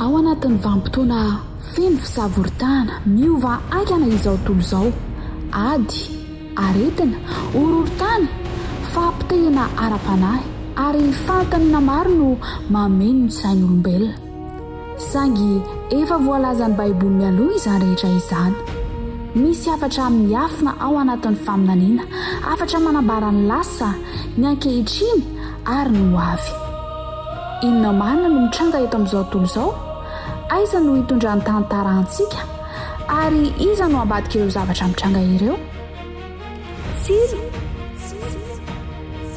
Ao anatin'ny vanim-potoana feno fisavoritahana, miova haingana izao tontolo izao. Ady, aretina, horohorontany, fahapotehina ara-panahy, ary fanontaniana maro no mameno ny sain'olombelona. Saingy efa voalazan'ny Baiboly mialoha izany rehetra izany. Misy hafatra miafina ao anatin'ny faminaniana, hafatra manambara ny lasa, ny ankehitriny ary ny ho avy. Inona marina no mitranga eto amin'izao tontolo izao? Aiza no hitondran'ny tantara antsika? Ary iza no ambadik'ireo zavatra mitranga ireo? Tsilo!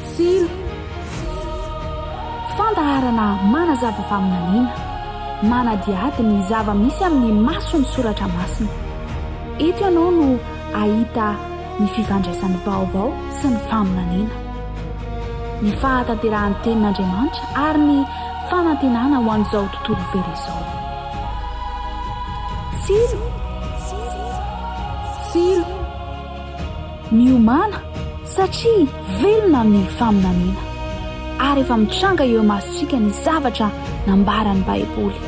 Tsilo! Fandaharana manazava faminaniana, manadihady ny zava-misy amin'ny mason'ny soratra masina. Eto ianao no hahita ny fifandraisan'ny vaovao sy ny faminaniana, ny fahatanterahan'ny tenin'Andriamanitra ary ny fanantenana ho an'izao tontolo very izao. Tsilo! Tsilo! Miomàna satria velona ny faminaniana ary efa mitranga eo imasontsika ny zavatra nambaran'ny Baiboly.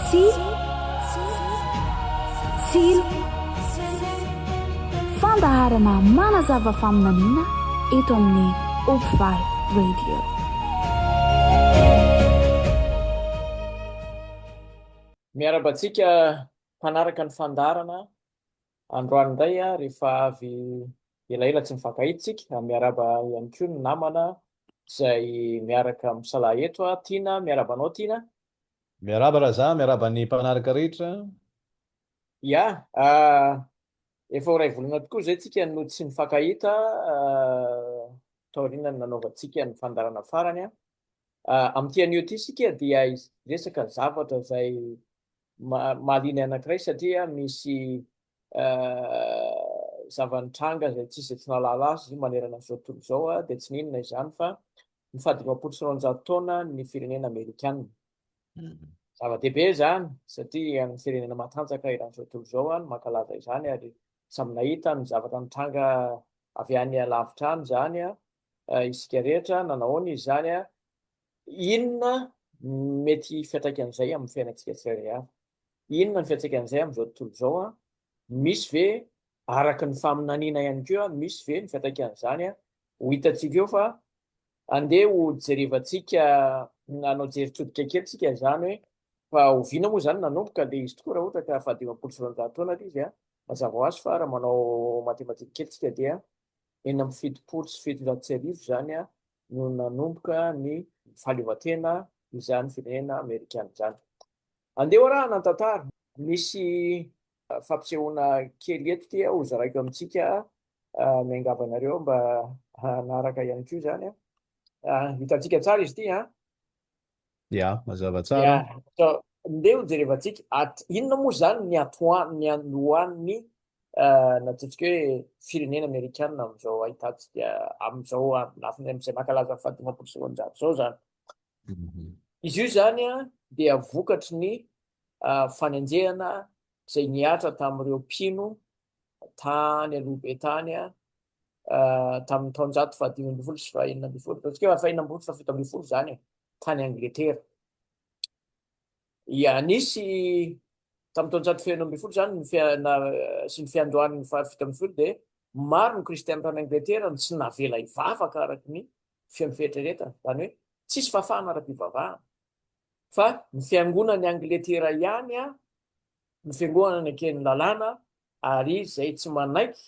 Tsilo! Tsilo! Fandaharana manazava faminaniana eto amin'ny Opval Radio. Miarahaba antsika mpanaraka ny fandaharana androany indray rehefa avy elaela tsy nifankahita isika. Miarahaba ihany koa ny namana izay miaraka misalahy eto. Tiana, miarahaba anao Tiana. Miarahaba Raza, miarahaba ny mpanaraka rehetra. Ya, efa ho iray volana tokoa izay tsika no tsy nifankahita taorian'ny nanaovantsika ny fandaharana farany. Amin'ity anio ity isika dia hiresaka zavatra izay mahaliana anankiray satria misy zava-nitranga izay tsisy izay tsy nahalala azy manerana an'izao tontolo izao dia tsy n'inona izany fa ny faha-dimampolo sy roanjato taona ny firenena amerikana. Zava-dehibe izany satria ny firenena matanjaka eran'izao tontolo izao no mankalaza izany ary samy nahita ny zavatra nitranga avy any alavitra any izany isika rehetra, nanao ahoana izy izany, inona no mety fiantraikan'izay amin'ny fiainantsika tsirairay avy? Inona ny fiantraikan'izay amin'izao tontolo izao? Misy ve, araka ny faminaniana ihany koa, misy ve ny fiantraikan'izany? Ho hitantsika eo fa andeha ho jerevantsika, hanao jery todika kely tsika izany hoe fa oviana moa izany nanomboka ilay izy tokoa raha ohatra ka faha-dimampolo sy roanjato taona ilay izy, mazava ho azy fa raha manao matematika kely tsika dia 1776 izany no nanomboka ny fahaleovantena izany firenena amerikana izany. Andeha ho arahana ny tantara. Misy fampisehoana kely eto ity ho zaraiko amintsika, miangavy anareo mba hanaraka ihany koa izany. Hitantsika tsara izy ity an. Ya, mazava tsara. Ya, ndeha ho jerevantsika. At, inona moa izany ny atoan, ny andohan'ny na ataontsika hoe firenena amerikana amin'izao ahitantsika amin'izao lafiny amin'izay mankalaza ny faha-dimampolo sy roanjato izao izany. Izy io izany dia vokatry ny fanenjehana izay nihatra tamin'ireo mpino tany aloha be tany tamin'ny taonjato fahadimy ambin'ny folo sy fahenina ambin'ny folo, ataontsika hoe fahenina ambin'ny folo sy fahafito ambin'ny folo izany e, tany Angletera. Ia, nisy tamin'ny taonjato fahenina ambin'ny folo izany ny fiana sy ny fiandohan'ny fahafito ambin'ny folo dia maro ny kristiana tany Angletera no tsy navela hivavaka araka ny feno fieritreretana, izany hoe tsisy fahafahana ara-pivavahana. Fa ny fiangonan'i Angletera ihany no fiangonana neken'ny lalàna ary izay tsy manaiky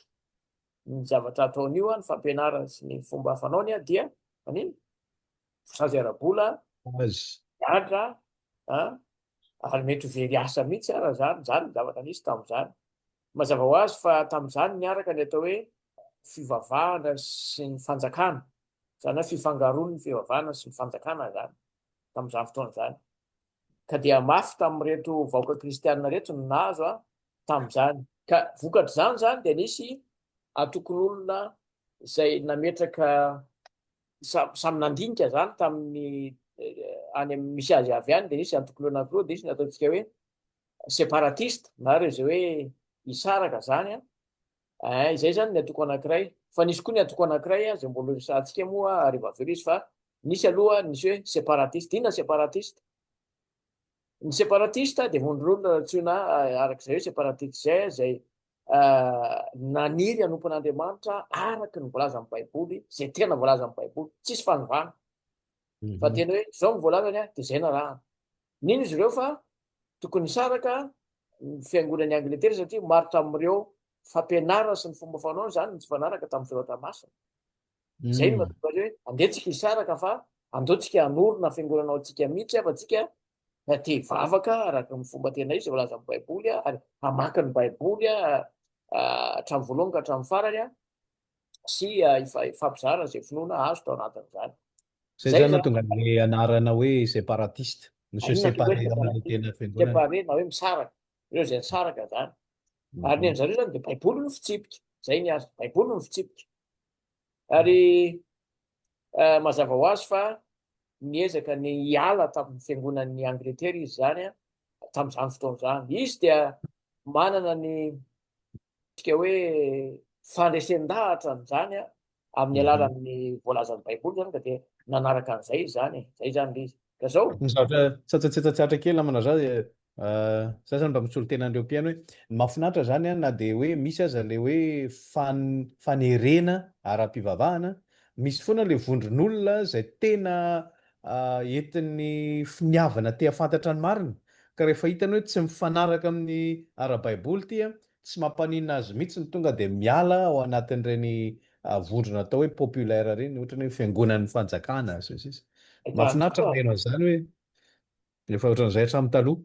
ny zavatra ataon'io, ny fampianarany sy ny fomba fanaony dia maninona? Voasazy ara-bola, migadra, ary mety ho very asa mihitsy ara izany, izany ny zavatra nisy tamin'izany. Mazava ho azy fa tamin'izany niaraka ny atao hoe fivavahana sy ny fanjakana, izany hoe fifangaroan'ny fivavahana sy ny fanjakana izany tamin'izany fotoana izany. Ka dia mafy tamin'ireto vahoaka kristianina ireto ny nahazo tamin'izany. Ka vokatr'izany izany dia nisy antokon'olona izay nametraka, samy nandinika izany tamin'ny any amin'ny misy azy avy any, dia nisy antokon'olona anankiroa, dia nisy ny ataontsika hoe separatiste na ireo izay hoe hisaraka izany an, izay izany ny antoko anankiray. Fa nisy koa ny antoko anankiray izay mbola horesahantsika moa rehefa avy eo ilay izy fa. Nisy aloha nisy hoe séparatiste. Inona ny séparatiste? Ny séparatiste dia vondron'olona antsoina araka izay hoe séparatiste izay, izay naniry hanompo an'Andriamanitra araka ny voalazan'ny Baiboly, izay tena voalazan'ny Baiboly, tsisy fanovana. Fa tena hoe izao ny voalazany dia izay no arahana. Nino izy ireo fa tokony hisaraka ny fiangonan'i Angletera satria maro tamin'ireo fampianarana sy ny fomba fanaony izany no tsy nifanaraka tamin'ny Soratra Masina. Izay no mahatonga azy hoe andeha tsika hisaraka fa andao tsika hanorina fiangonana ho antsika mihitsy fa tsika te hivavaka araka ny fomba tena izy voalazan'ny Baiboly ary hamaky ny Baiboly hatramin'ny voalohany ka hatramin'ny farany sy hifampizara izay finoana azo tao anatin'izany. Izay izany nahatonga ny anarana hoe séparatiste, ny se séparer amin'ilay tena fiangonana. Séparer na hoe misaraka, ireo izay nisaraka izany. Ary ny an-dry zareo izany dia Baiboly no fitsipika, izay ny azy, Baiboly no fitsipika. Ary mazava ho azy fa niezaka ny hiala tamin'ny fiangonan'ny Angletera izy izany tamin'izany fotoana izany. Izy dia manana ny tsika hoe fandresen-dahatra an'izany amin'ny alalan'ny voalazan'ny Baiboly izany ka dia nanaraka an'izay izy izany e. Izay izany ilay izy. Ka izao. Ny zavatra tsatsatsatsatsatra kely namana za dia Za zany mba misolo tena an'ireo mpihaino hoe, ny mahafinaritra zany an, na dia hoe misy aza ilay hoe fanerena ara-pivavahana, misy foana ilay vondron'olona izay tena entin'ny finiavana te hahafantatra ny marina, ka rehefa hitany hoe tsy mifanaraka amin'ny ara-baiboly ity an, tsy mampaninona azy mihitsy ny tonga dia miala ao anatin'ireny vondrona atao hoe populaire ireny, ohatra ny hoe fiangonan'ny fanjakana sy ny sisa. Mahafinaritra ny mihaino an'izany hoe Efa ohatran'izay hatramin'ny taloha.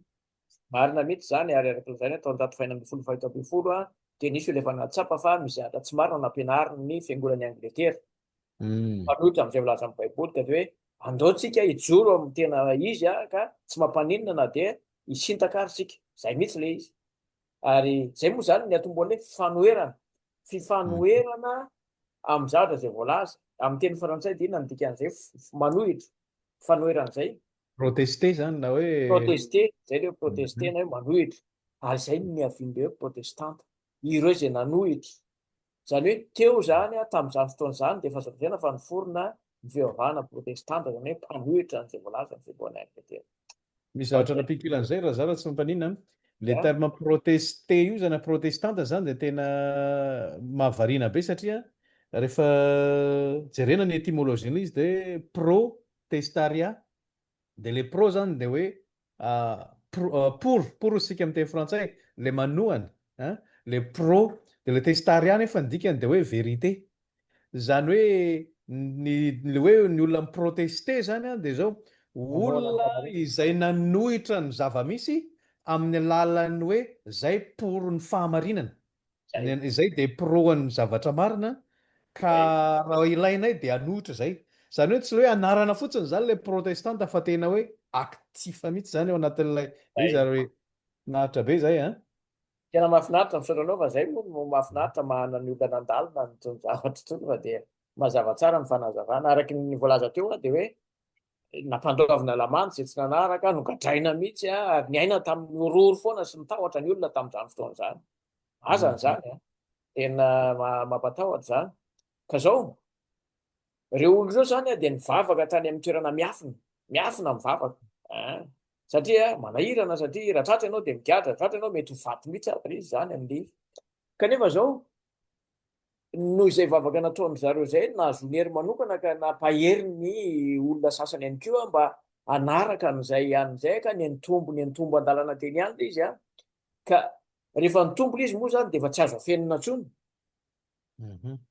Marina mihitsy izany ary araka lazaina taonjato fahenina ambin'ny folo faha-17 dia nisy olona efa nahatsapa fa misy zavatra tsy marina nampianarin'ny fiangonan'i Angletera. Mifanohitra amin'izay voalazan'ny Baiboly ka dia hoe andao tsika hijoro amin'ny tena izy ka tsy mampaninona na dia hisintaka ary isika. Izay mihitsy ilay izy. Ary izay moa izany ny atombohan'ny hoe fanoherana. Fifanoherana amin'ny zavatra izay voalaza. Amin'ny teny frantsay dia inona no dikan'izay manohitra? Fanoherana izay. Protester zany na hoe. Protester, zay le hoe protester na hoe manohitra. Ary zay no niavian'ireo hoe protestanta. Ireo izay nanohitra. Izany hoe teo izany tamin'izany fotoana izany dia efa azo lazaina fa niforona ny fivavahana protestanta, izany hoe mpanohitra an'izay voalazan'ny fiangonana Angletera. Misy zavatra nampiako ela an'izay Razara tsy mampaninona an. Le terme protester io zany, protestanta zany dia tena mahavariana be satria rehefa jerena ny étymologie-n'ilay izy dia pro Testaria, dia le pro zany dia hoe pour, pour hoy isika amin'ny teny frantsay, le manohana an, le pro, dia le testaria nefa ny dikany dia hoe vérité. Izany hoe ny le hoe ny olona mi-protester zany an dia izao, olona izay nanohitra ny zava-misy amin'ny alalan'ny hoe zay pour ny fahamarinana. Izay dia pro an'ny zavatra marina ka raha ilainay dia hanohitra izay. Izany hoe tsy ilay hoe anarana fotsiny izany ilay protestanta fa tena hoe actif mihitsy izany ao anatin'ilay izy ary mahafinaritra be izay an. Tena mahafinaritra, misaotra anao fa izay moa no mahafinaritra mahana ny olona nandalina an'itony zavatra itony fa dia mazava tsara ny fanazavana. Araka ny voalaza teo dia hoe nampandoavina lamandy izay tsy nanaraka, nogadraina mihitsy ary niaina tamin'ny horohoro foana sy ny tahotra ny olona tamin'izany fotoana izany. Azany izany an! Tena mampatahotra izany. Ka izao, ireo olona ireo izany dia nivavaka tany amin'ny toerana miafina, miafina mivavaka. An! Satria manahirana, satria raha tratra ianao dia migadra, raha tratra ianao mety ho faty mihitsy aza ilay izy izany amin'ilay izy. Kanefa izao, Noho izay vavaka nataon-dry zareo izay no nahazoany hery manokana ka nampahery ny olona sasany ihany koa mba hanaraka an'izay an'izay ka niantombo niantombo an-dalana teny ihany ilay izy an. Ka rehefa nitombo ilay izy moa izany dia efa tsy azo afenina intsony.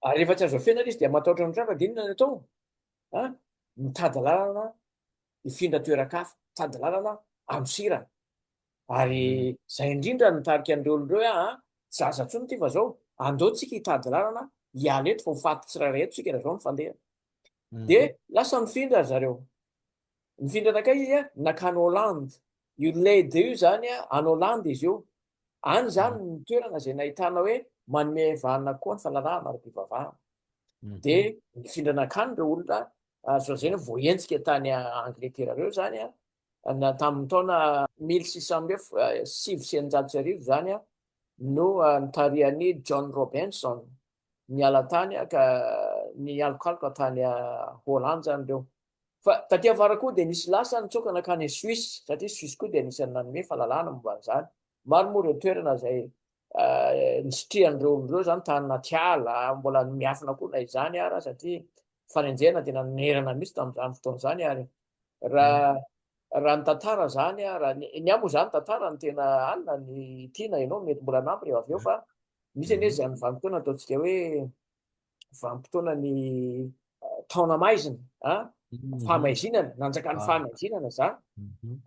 Ary rehefa tsy azo afenina ilay izy dia matahotra ny tratra dia inona no atao? An? Mitady lalana hifindra toeran-kafa, mitady lalana handosirana. Ary izay indrindra no nitarika an'ireo olona ireo hoe aa, tsy zaza intsony ity fa izao, andao tsika hitady lalana hiala eto fa ho faty tsirairay eto tsika raha izao no fandehany. Dia lasa nifindra ry zareo. Nifindra nankaiza izy an? Nankany Hollande. Io Leyde io izany an, any Hollande izy io. Any izany no toerana izay nahitana hoe manome vahana koa ny fahalalahana ara-pivavahana. Dia nifindra nankany ireo olona, azo lazaina hoe voahenjika tany Angletera ireo izany an, na tamin'ny taona 1609 izany no nitarihan'i John Robinson niala tany ka nialokaloka tany Holandy izany ireo. Fa taty afara koa dia nisy lasa nitsoaka nankany Suisse, satria Suisse koa dia anisan'ny nanome fahalalahana momba an'izany. Maro moa ireo toerana izay nisitrihan'ireo olona ireo izany tany anaty ala, mbola miafina koa na izany ara satria fanenjehana tena nanerana mihitsy tamin'izany fotoana izany ary raha raha ny tantara izany raha ny ny ahy moa izany tantara no tena alina ny tiana ianao mety mbola hanampy rehefa avy eo fa misy anie izany vanim-potoana ataontsika hoe vanim-potoana ny taona maizina a fahamaizinana nanjakan'ny fahamaizinana izany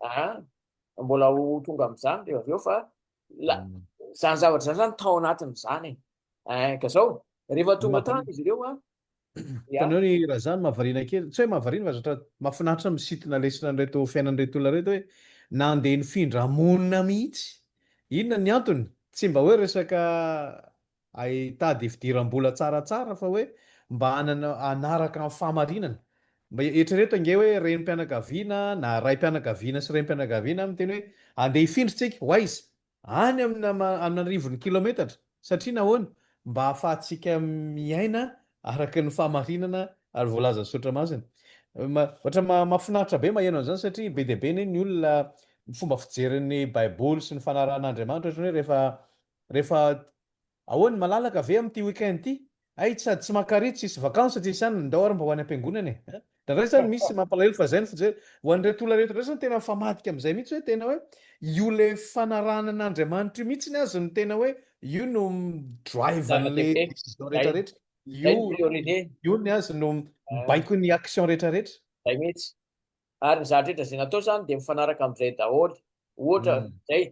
a mbola ho tonga amin'izany rehefa avy eo fa la zany zavatra zany zany tao anatin'izany e ka zao rehefa tonga tany izy ireo a Hitanao ny raha zany mahavariana kely, tsy hoe mahavariana fa zatra mahafinaritra misintona lesona an'ireto fiainan'ireto olona ireto hoe nandeha nifindra monina mihitsy. Inona ny antony? Tsy mba hoe resaka hitady fidiram-bola tsaratsara fa hoe mba hanana hanaraka ny fahamarinana. Mba eritrereto ange hoe renim-pianakaviana na raim-pianakaviana sy renim-pianakaviana miteny hoe andeha hifindra tsika, ho aiza? Any amina an'arivony kilometatra. Satria nahoana? Mba hahafahantsika miaina araka ny fahamarinana ary voalazan'ny Soratra Masina. Ohatra mahafinaritra be maheno an'izany satria be dia be anie ny olona ny fomba fijery ny Baiboly sy ny fanarahan'Andriamanitra ohatran'ny hoe rehefa rehefa Ahoana, malalaka ve amin'ity week-end ity? Hay, sady tsy maka ary, tsisy vacances, tsisy anona, ndao ary mba ho any am-piangonana e! Indraindray izany misy mampalahelo fa izay no fijery. Ho an'ireto olona ireto indray izany tena mifamadika amin'izay mihitsy hoe tena hoe io ilay fanarahana an'Andriamanitra io mihitsy aza no tena hoe io no mi-drive an'ilay Zava-dehibe. décision Zay, rehetrarehetra. zay Io, ny priorité. io ny azy no mibaiko ny action rehetrarehetra. Zay mihitsy. Ary ny zavatra rehetra izay natao izany dia mifanaraka amin'izay daholo. Ohatra, izay,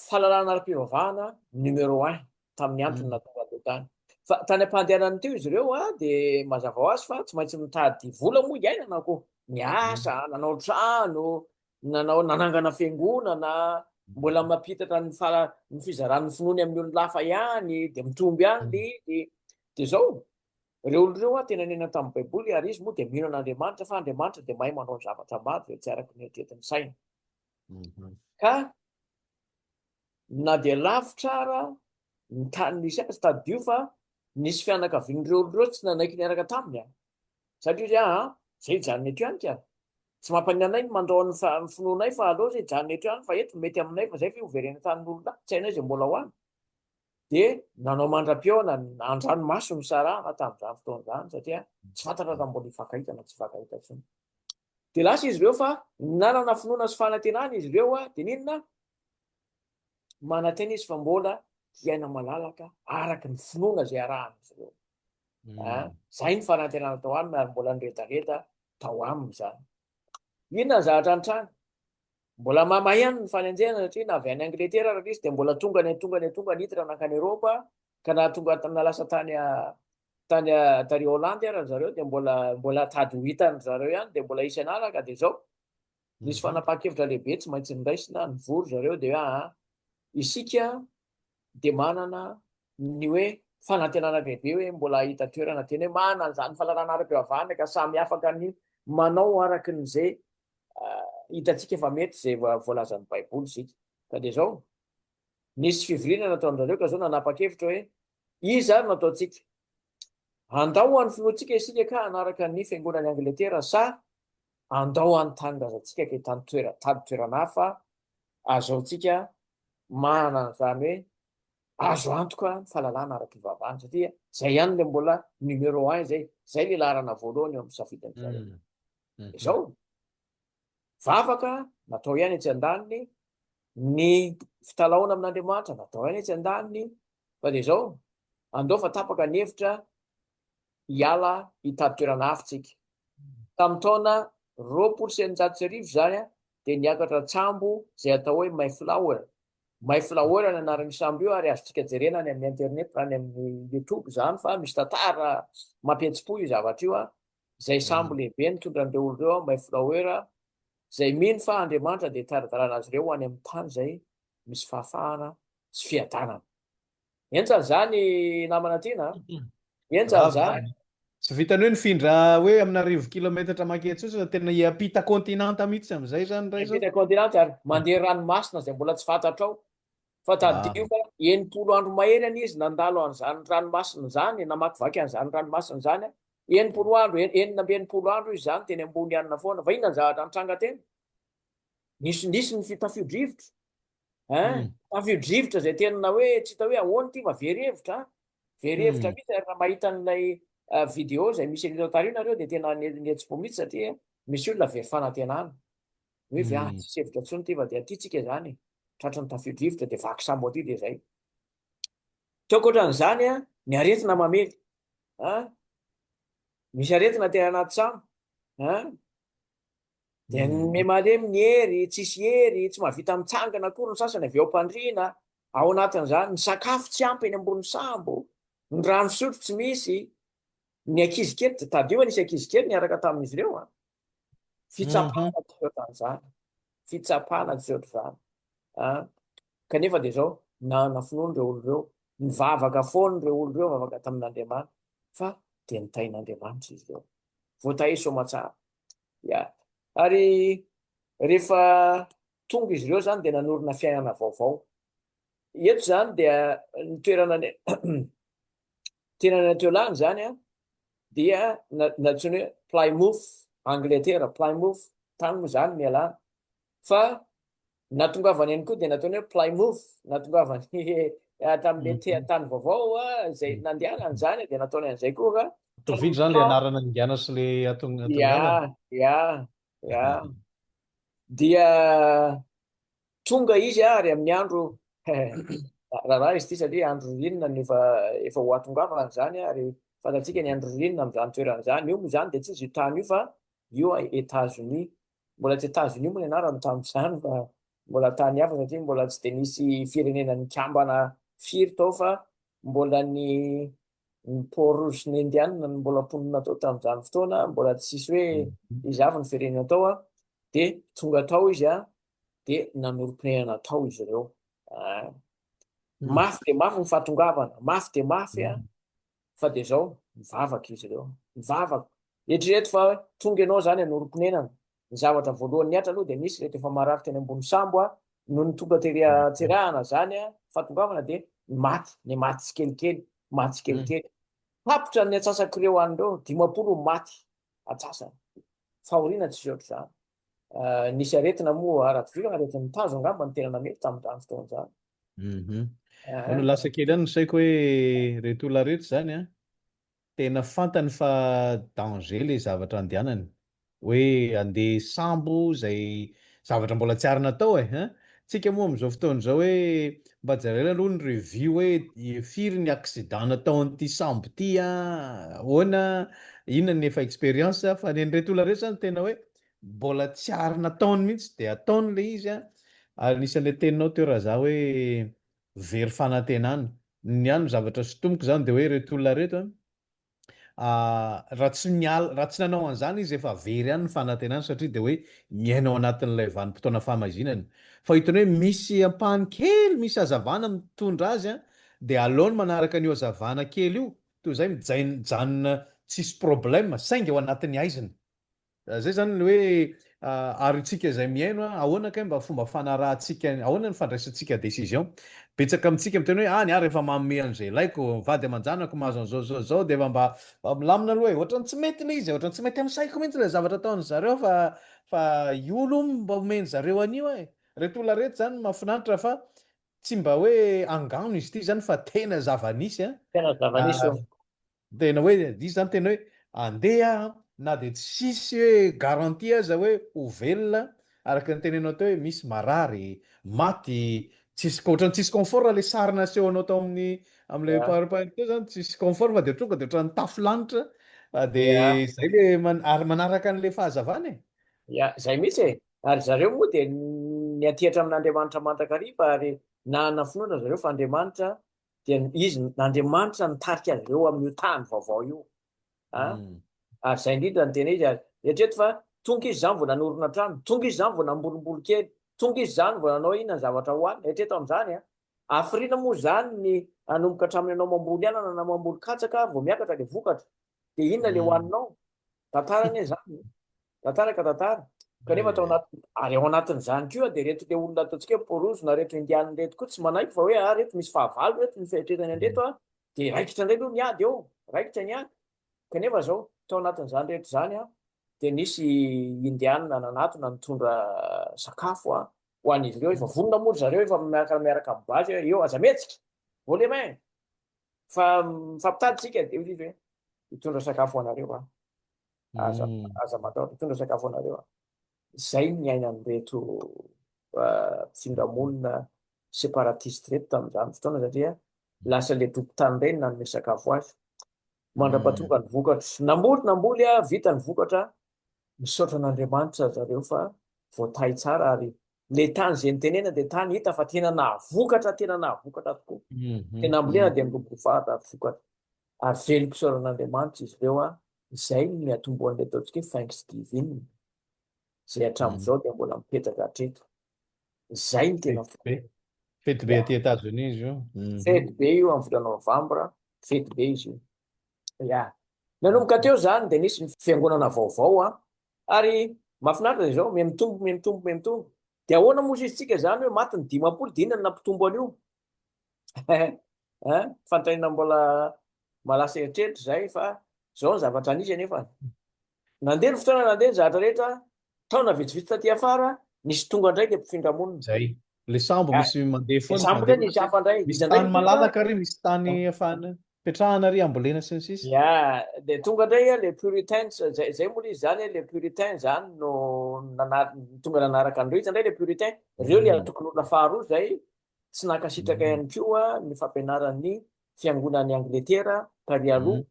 fahalalana ara-pivavahana numéro un tamin'ny antony nahatonga an'ireo tany. Fa tany am-pandehanany teo izy ireo dia mazava ho azy fa tsy maintsy mitady vola moa hiainana koa. Niasa, nanao trano, nanao nanangana fiangonana, mbola mampitatra ny faha- ny fizaran'ny finoany amin'ny olona hafa ihany, dia mitombo ihany ilay izy. Dia izao, ireo olona ireo tena niaina tamin'ny Baiboly ary izy moa dia mino an'Andriamanitra fa Andriamanitra dia mahay manao ny zavatra maro izay tsy araka ny eritreretin'ny saina. Ka na dia lavitra ara ny tany nisy azy, tadidio fa nisy fianakavian'ireo olona ireo tsy nanaiky niaraka taminy an. Satria izy an, zay hijanona eto ihany ka. Tsy mampaninona anay ny mandao ny finoanay fa aleo zay hijanona eto ihany fa eto mety aminay fa zay ve ho verena tanin'olona, tsy hainay zay mbola ho any. Dia nanao mandra-pihaona, an-dranomaso nisarahana tamin'izany fotoana izany satria tsy fantatra raha mbola hifankahita na tsy hifankahita intsony. Dia lasa izy ireo fa nanana finoana sy fanantenana izy ireo dia n'inona? Manantena izy fa mbola hiaina malalaka araka ny finoana izay arahan'izy ireo. Izay ny fanantenana tao aminy ary mbola niredareda tao aminy izany. Inona ny zavatra nitranga? Mbola mamay ihany ny fanenjehana satria na avy any Angletera ary izy dia mbola tonga ny tonga ny tonga niditra nankany Eropa ka nahatonga na lasa tany tany tary Holandy ary zareo dia mbola mbola tady ho hitan-dry zareo ihany dia mbola hisy hanaraka dia izao nisy fanapahan-kevitra lehibe tsy maintsy noraisina nivory zareo dia hoe aa isika dia manana ny hoe fanantenana lehibe hoe mbola hahita toerana tena hoe manana an'izany fahalalana ara-pivavahana ka samy afaka ny manao araka ny izay hitantsika fa mety izay voalazan'ny Baiboly isika. Ka dia izao, nisy fivoriana nataon-dry zareo ka izao nanapa-kevitra hoe iza ary no ataontsika? Handao an'ny finoantsika isika ka hanaraka ny fiangonan'i Angletera sa handao an'ny tanindrazantsika ka hitany toerana, tady toerana hafa azahoantsika manana an'izany hoe azo antoka ny fahalalana ara-pivavahana satria izay ihany ilay mbola numéro un izay, izay ilay laharana voalohany eo amin'ny safidin-dry zareo. Izao, vavaka natao ihany etsy andaniny, ny fitalahoana amin'Andriamanitra natao ihany etsy andaniny, fa dia izao, andao fa tapaka ny hevitra hiala hitady toerana hafa tsika. Tamin'ny taona 1620 izany dia niakatra an-tsambo izay atao hoe Mayflower. Mayflower ny anaran'io sambo io ary azontsika jerena any amin'ny internet na any amin'ny youtube izany fa misy tantara mampihetsi-po io zavatra io. Izay sambo lehibe nitondra an'ireo olona ireo, Mayflower, izay mino fa Andriamanitra dia hitari-dalana azy ireo ho any amin'ny tany izay misy fahafahana sy fiadanana. Henjana izany namana tiana a! Henjana izany. Tsy vitan'ny hoe nifindra hoe amin'arivo kilometatra manketsy fotsiny fa tena hiampita kontinanta mihitsy amin'izay izany indray izao. Hiampita kontinanta ary mandeha ranomasina izay mbola tsy fantatrao. Fa tadidio fa 60 andro mahery anie izy nandalo an'izany ranomasina izany, namakivaky an'izany ranomasina izany. 60 andro, 66 andro izy izany teny ambony hanina foana. Fa inona ny zavatra nitranga teny? Nisy nisy ny fitafio-drivotra. Hein? Tafio-drivotra izay tena hoe tsy hita hoe ahoana ity fa very hevitra an. Very hevitra mihitsy ary raha mahita an'ilay vidéo izay misy an'io tantara io nareo dia tena nihetsi-po mihitsy satria misy olona very fanantenana. Hoe ve ah tsisy hevitra intsony ity fa dia aty tsika izany e. Tratry ny tafio-drivotra dia vaky sambo aty dia izay. Teo ankoatran'izany an, ny aretina mamely. An? Misy aretina tena anaty sambo. An? Dia miha-malemy ny hery, tsisy hery, tsy mahavita mitsangana akory ny sasany avy eo am-pandriana. Ao anatin'izany, ny sakafo tsy ampy eny ambony sambo, ny rano fisotro tsy misy, ny ankizy kely, tadidio fa nisy ankizy kely niaraka tamin'izy ireo an. Fitsapana tsy ohatran'izany, fitsapana tsy ohatr'izany. An. Kanefa dia izao, nanana finoana ireo olona ireo, nivavaka foana ireo olona ireo, nivavaka tamin'Andriamanitra, fa dia nitahin'Andriamanitra izy ireo. Voatahy soamatsara. Ya. Ary rehefa tonga izy ireo izany dia nanorina fiainana vaovao. Eto izany dia ny toerana ny toerana nitolahany izany an, dia nantsoina hoe Plymouth, Angletera, Plymouth, tany moa izany nialana. Fa natongavany ihany koa dia nataony hoe Plymouth, natongavany tamin'ilay teratany vaovao izay nandehanany izany dia nataony an'izay koa fa Mitovy izany ilay anarana ningana sy ilay atongavana. Ya, ya, ya. Dia tonga izy ary amin'ny andro raharaha izy ity satria andro ririnina no efa efa ho atongavana izany ary fantatsika ny andro ririnina amin'izany toerana izany. Io moa izany dia tsy izy io tany io fa io Etazonia. Mbola tsy Etazonia moa ny anarany tamin'izany fa mbola tany hafa satria mbola tsy dia nisy firenena nikambana firy tao fa mbola ny ny Port sy ny Indiana no mbola mponina tao tamin'izany fotoana, mbola tsisy hoe iza avy ny firenena tao an, dia tonga tao izy an, dia nanorim-ponenana tao izy ireo. Mafy dia mafy ny fahatongavana, mafy dia mafy an, fa dia izao, mivavaka izy ireo, mivavaka. Eritrereto fa tonga ianao izany hanorim-ponenana, ny zavatra voalohany nihatra aloha dia nisy ireto efa marary teny ambony sambo an, nony tonga tery Antsirahana izany an, fahatongavana dia ny maty, ny maty tsikelikely, maty tsikelikely. Tapitra ny antsasak'ireo any ireo, 50 ny maty, antsasany. Fahoriana tsisy ohatr'izany. Nisy aretina moa ara-tovirana, aretin'ny tazo angamba no tena namely tamin'izany fotoana izany. Hono lasa kely ihany ny saiko hoe ireto olona ireto izany an, Tena fantany fa danger le zavatra andehanany, hoe andeha sambo zay zavatra mbola tsy ary natao e hein! Tsika moa amin'izao fotoana izao hoe mba jerena aloha ny revue hoe firy ny accident natao an'ity sambo ity an, ahoana, inona ny efa experience fa ny an'ireto olona ireto zany tena hoe mbola tsy ary nataony mihitsy de ataony le izy an, ary anisan'le teninao teo Raza hoe very fanantenana. Ny ahy ny zavatra sintomiko izany dia hoe ireto olona ireto an, raha tsy miala, raha tsy nanao an'izany izy efa very ihany ny fanantenany satria dia hoe miaina ao anatin'ilay vanim-potoana fahamaizinana. Fa hitany hoe misy ampahany kely, misy hazavana mitondra azy an, dia aleony manaraka an'io hazavana kely io toy izay mijanona tsisy problème saingy ao anatin'ny haizina. Zay zany ny hoe ary tsika izay mihaino a, ahoana kay mba fomba fanarahantsika, ahoana ny fandraisantsika décision? Betsaka amintsika miteny hoe ah ny ahy rehefa manome an'izay ilaiko, ny vady aman-janako mahazo an'izao zao zao dia efa mba mba milamina aloha e, ohatran'ny tsy mety ilay izy e, ohatran'ny tsy mety amin'ny saiko mihitsy ilay zavatra ataon'ny zareo fa fa io aloha mba omen'ny zareo an'io e. Reto olona reto zany mahafinaritra fa tsy mba hoe angano izy ity zany fa tena zava-nisy a. Tena zava-nisy io. Tena hoe izy zany tena hoe andeha aho na dia tsisy hoe garantie aza hoe ho velona araka ny teneninao teo hoe misy marary, maty, tsisy ohatran'ny tsisy confort le sary nasehonao tao amin'ny amin'ilay powerpoint teo zany tsisy confort fa dia tonga dia ohatran'ny tafo lanitra dia zay le ary manaraka an'ilay fahazavana e. Ya, zay mihitsy e. Ary zareo moa dia niantehitra amin'Andriamanitra mandrakariva ary nanana finoana zareo fa Andriamanitra dia izy Andriamanitra nitarika azy ireo amin'io tany vaovao io. A? Mm. Ary izay indrindra ny tena izy ary eritrereto fa tonga izy izany vao nanorina trano, tonga izy izany vao nambolomboly kely, tonga izy izany vao nanao inona ny zavatra hohanina, eritrereto amin'izany a. Hafiriana moa izany ny hanomboka hatramin'ny anao mamboly anana na mamboly katsaka vao miakatra ilay vokatra. Dia inona ilay mm. hohaninao? Tantara anie izany. Tantara ka tantara. Kanefa tao anaty, ary ao anatin'izany koa dia ireto le olona ataontsika hoe Porozo na ireto Indiana ireto koa tsy manaiky fa hoe ah ireto misy fahavalo ireto ny fieritreretany an'ireto ah, dia raikitra indray aloha ny ady eo, raikitra ny ady. Kanefa izao, Tao anatin'izany rehetra izany dia nisy Indiana nanatona nitondra sakafo ho an'izy ireo. Efa vonona moa ry zareo, efa miaraka miaraka amin'ny base hoe eo aza mihetsika, haut les mains, fa mifampitady isika. Dia hoy izy hoe hitondra sakafo ho anareo aho. Aza aza matahotra, hitondra sakafo ho anareo aho. Izay ny niainan'ireto mpifindra monina séparatiste ireto tamin'izany fotoana satria lasa ilay tompon-tany indray no nanome sakafo azy. Mandra-pahatonga ny vokatra. Namboly namboly aho, vita ny vokatra, misaotra an'Andriamanitra zareo fa voatahy tsara ary ilay tany izay nitenena dia tany hita fa tena nahavokatra, tena nahavokatra tokoa. Tena ambolena dia miroborobo fahatra ary vokatra. Ary velom-pisaorana an'Andriamanitra izy ireo an, izay no niatombohan'ilay ataontsika hoe Thanksgiving, izay hatramin'izao dia mbola mipetraka hatreto. Izay no tena Fety be. Fety be aty Etazonia izy io. Fety be io amin'ny volana novambra, fety be izy io. Ya. Nanomboka teo izany dia nisy ny fiangonana vaovao an, ary mahafinaritra izao, mihamitombo, mihamitombo, mihamitombo. Dia ahoana moa izy tsika izany hoe maty ny 50 dia inona no nampitombo an'io? Hein? Fanontaniana mbola mahalasa eritreritra izay fa izao ny zavatra nisy anefa. Nandeha ny fotoana, nandeha ny zavatra rehetra, taona vitsivitsy taty afara, nisy tonga indray ilay mpifindra monina. Izay. Ilay sambo misy mandeha foana. Ilay sambo indray nisy hafa indray. Misy tany malalaka ary, misy tany ahafahana ipetrahana ary, ambolena sy ny sisa. Ya, dia tonga indray ilay Puritans, izay izay moa ilay izy izany, ilay Puritain izany no nana- tonga nanaraka an'ireo. Iza indray ilay Puritain? Ireo ilay antokon'olona faharoa izay Tsy nankasitraka ihany koa ny fampianaran'ny fiangonan'i Angletera tary aloha.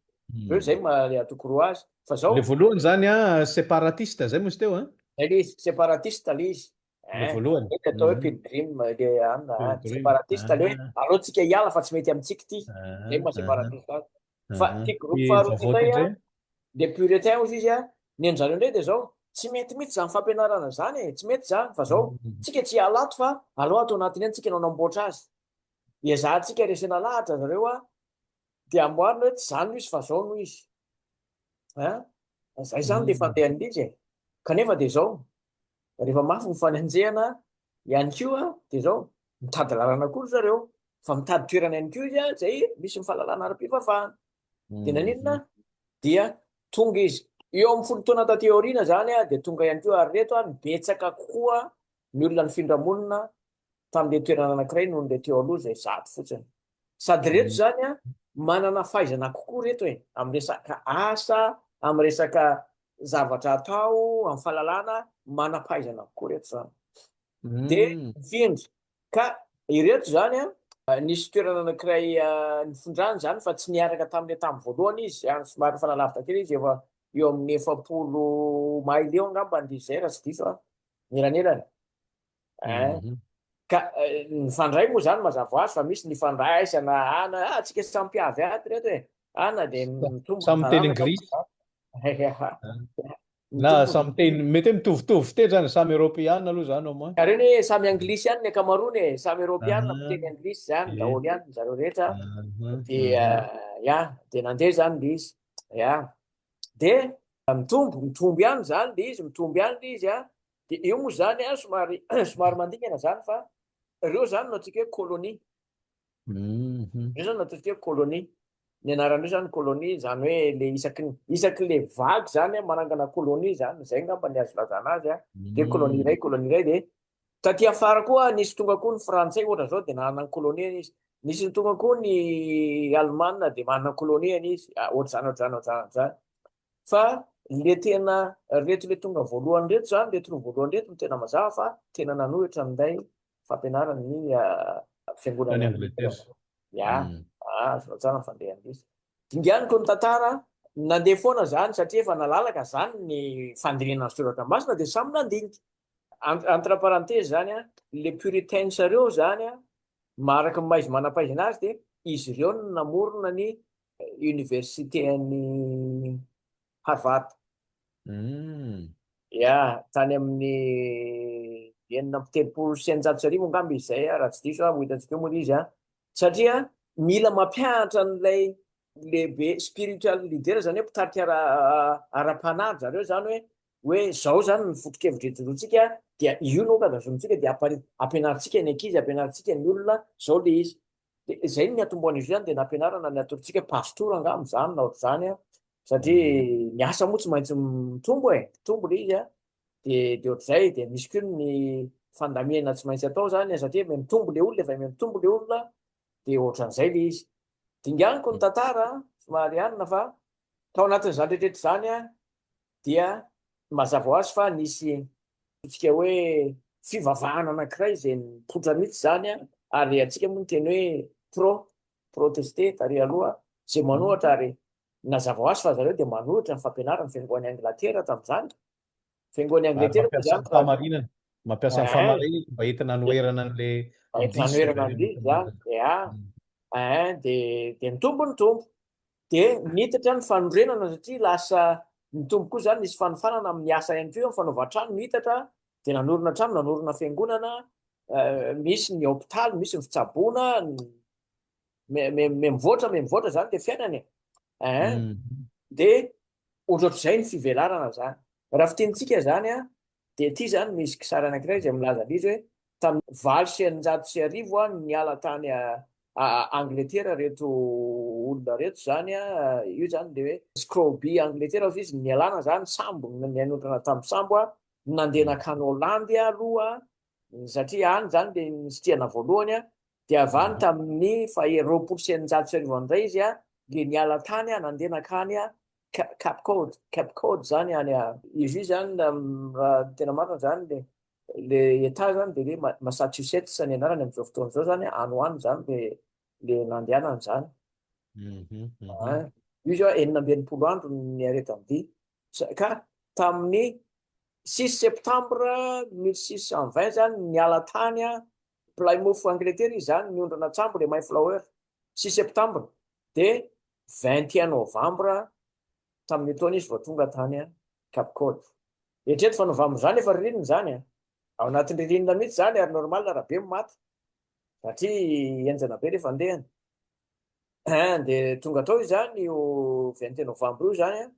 Ireo izay ma le antoko roa azy. Fa zao. Le voalohany zany an, separatiste zay moa izy teo an? Zay le izy, separatiste le izy. Le voalohany. Ilay atao hoe pilgrim, le anona an, separatiste le hoe aleo tsika hiala fa tsy mety amintsika ity. Zay maha separatiste azy. Fa ity groupe faharoa ity indray an, le puritain hozy izy an, ny an-dry zareo indray dia izao, tsy mety mihitsy izany fampianarana izany e, tsy mety izany, fa izao, tsika tsy hiala ato fa aleo ato anatiny ihany tsika no hanamboatra azy. Iezahantsika resena lahatra zareo an, dia amboarina hoe tsy izany no izy fa izao no izy. An, izay izany ilay fandehan'ilay izy e. Kanefa dia izao, rehefa mafy ny fanenjehana ihany koa dia izao, mitady lalana koa ry zareo, fa mitady toerana ihany koa izy an, izay misy ny fahalalana ara-pivavahana. Dia naninona? Dia tonga izy. Eo amin'ny 10 taona taty aoriana izany dia tonga ihany koa ary ireto betsaka kokoa ny olona nifindra monina tamin'ilay toerana anankiray noho ilay teo aloha izay 100 fotsiny. Sady ireto izany manana fahaizana kokoa ireto e, amin'ny resaka asa, amin'ny resaka zavatra atao, amin'ny fahalalana, manam-pahaizana kokoa ireto izany. Dia nifindra. Ka ireto izany an, nisy toerana anankiray nifindrany izany fa tsy niaraka tamin'ilay tamin'ny voalohany izy, any somary nifanalavitra kely izy, efa eo amin'ny 40 maily eo angamba ny izay raha tsy diso aho, ny elanelany. Ein. Ka nifandray moa izany mazava ho azy fa misy ny ifandraisana, ana, ah tsika samy mpiavy ato ireto e, ana dia mitombo ny Samy miteny taranaka. anglisy. Na samy miteny, mety hoe mitovitovy fiteny zany, samy eoropeana aloha zany au moins. Zareo anie samy anglisy ihany ny ankamaroany e, samy eoropeana miteny anglisy zany daholo ihany zareo rehetra. Dia ya, dia nandeha zany le izy. Ya. Dia mitombo, mitombo ihany zany le izy, mitombo ihany le izy an. Dia io moa zany an somary somary mandingana zany fa ireo zany no antsika hoe colonie. Ireo zany no ataontsika hoe colonie. Ny anaran'ireo zany colonie, izany hoe le isaky ny isaky le vague zany an, manangana colonie zany, izay angamba ny azo ilazana azy an, de colonie iray, colonie iray, de taty afara koa nisy tonga koa ny frantsay ohatra zao de nanana ny colonie-ny izy, nisy ny tonga koa ny alemana de manana ny colonie-ny izy, ohatr'izany ohatr'izany ohatr'izany ohatr'izany. Fa le tena reto le tonga voalohany reto zany, reto roa voalohany reto no tena mazava fa tena nanohitra an'ilay fampianarana ny fiangonana Tany Angleterre. Ya, azonao tsara ny fandehan'ny izy. Dinganiko ny tantara, nandeha foana zany satria efa nalalaka zany ny fandinihana ny soratra masina dia samy nandinika. Entre parenthèses zany an, le puritains reo zany an, araka ny maha izy manam-pahaizana azy dia izy ireo no namorona ny université an'i Harvard. Ya, tany amin'ny 1636 angamba izy izay, raha tsy diso aho, ho hitantsika eo moa ilay izy an. Satria mila mampianatra an'ilay lehibe spiritual leader, izany hoe mpitarika ara-panahy ry zareo izany hoe, hoe izao izany ny foto-kevitra ijoroantsika, dia io no ankazozonintsika, dia ampianarintsika ny ankizy, ampianarintsika ny olona, izao ilay izy. Dia izay no niatombohan'izy io izany, dia nampianarana ny ataontsika pastora angamba izany na ohatr'izany an. Satria ny asa moa tsy maintsy mitombo e, mitombo ilay izy an, dia dia ohatr'izay, dia misy koa ny fandaminana tsy maintsy atao izany satria miha-mitombo ilay olona, efa miha-mitombo ilay olona, dia ohatran'izay ilay izy. Dinganiko ny tantara, somary anona fa tao anatin'izany rehetra izany an, dia mazava ho azy fa nisy antsika hoe fivavahana anankiray izay nipoitra mihitsy izany an, ary antsika moa niteny hoe pro, protester tary aloha, izay manohatra ary Nazava ho azy fa zareo dia manohitra ny fampianaran'ny Fiangoan'i Angletera tamin'izany. Fiangoan'i Ary Angletera moa mampiasa izany ny fahamarinana. Mampiasa ny Ein. fahamarinana mba entina hanoherana an'ilay Mba entina diso hanoherana zareo an'ilay izy izany. Ia. Ein, dia dia nitombo ny tombo. Dia nitatra ny fanorenana satria lasa nitombo koa izany, nisy fanofanana amin'ny asa ihany koa, fanaovan-trano nitatra, dia nanorina trano, nanorina fiangonana, misy ny hopitaly, misy ny fitsaboana, mivoatra mivoatra zany le fiainana e ein mm. de ohatrohatr'izay ny fivelarana zany raha fitenitsika zany a de ty zany misy kisary anankiray izay milaza an'izy hoe tamin'ny 1608 a niala tany Angletera reto olona reto zany a io zany le hoe Scrooby Angletera ozy izy nialana zany sambo nianotrana tamin'ny sambo a nandeha nankany Holandy aloha satria any zany le nisitrihana voalohany a Dia avy any tamin'ny faha 1620 indray izy dia niala tany nandeha nankany Cape Cod, Cape Cod zany any izy io zany raha ny tena marina zany le le Etat zany dia le Massachusetts ny anarany amin'izao fotoana izao zany, any ho any zany le le nandehanany zany. Io zao 66 andro niaretan-dia. Ka tamin'ny 6 septembre 1620 zany niala tany Plymouth Angletera izy izany niondrana an-tsambo le Mayflower, 6 septembre, dia 21 novambra tamin'io taona izy vao tonga tany Cape Cod. Eritrereto fa novambra izany efa ririnina izany an! Ao anatin'ny ririnina mihitsy izany ary normal raha be ny maty satria henjana be le fandehany. Ein, dia tonga tao izy izany io 21 novambra io izany an,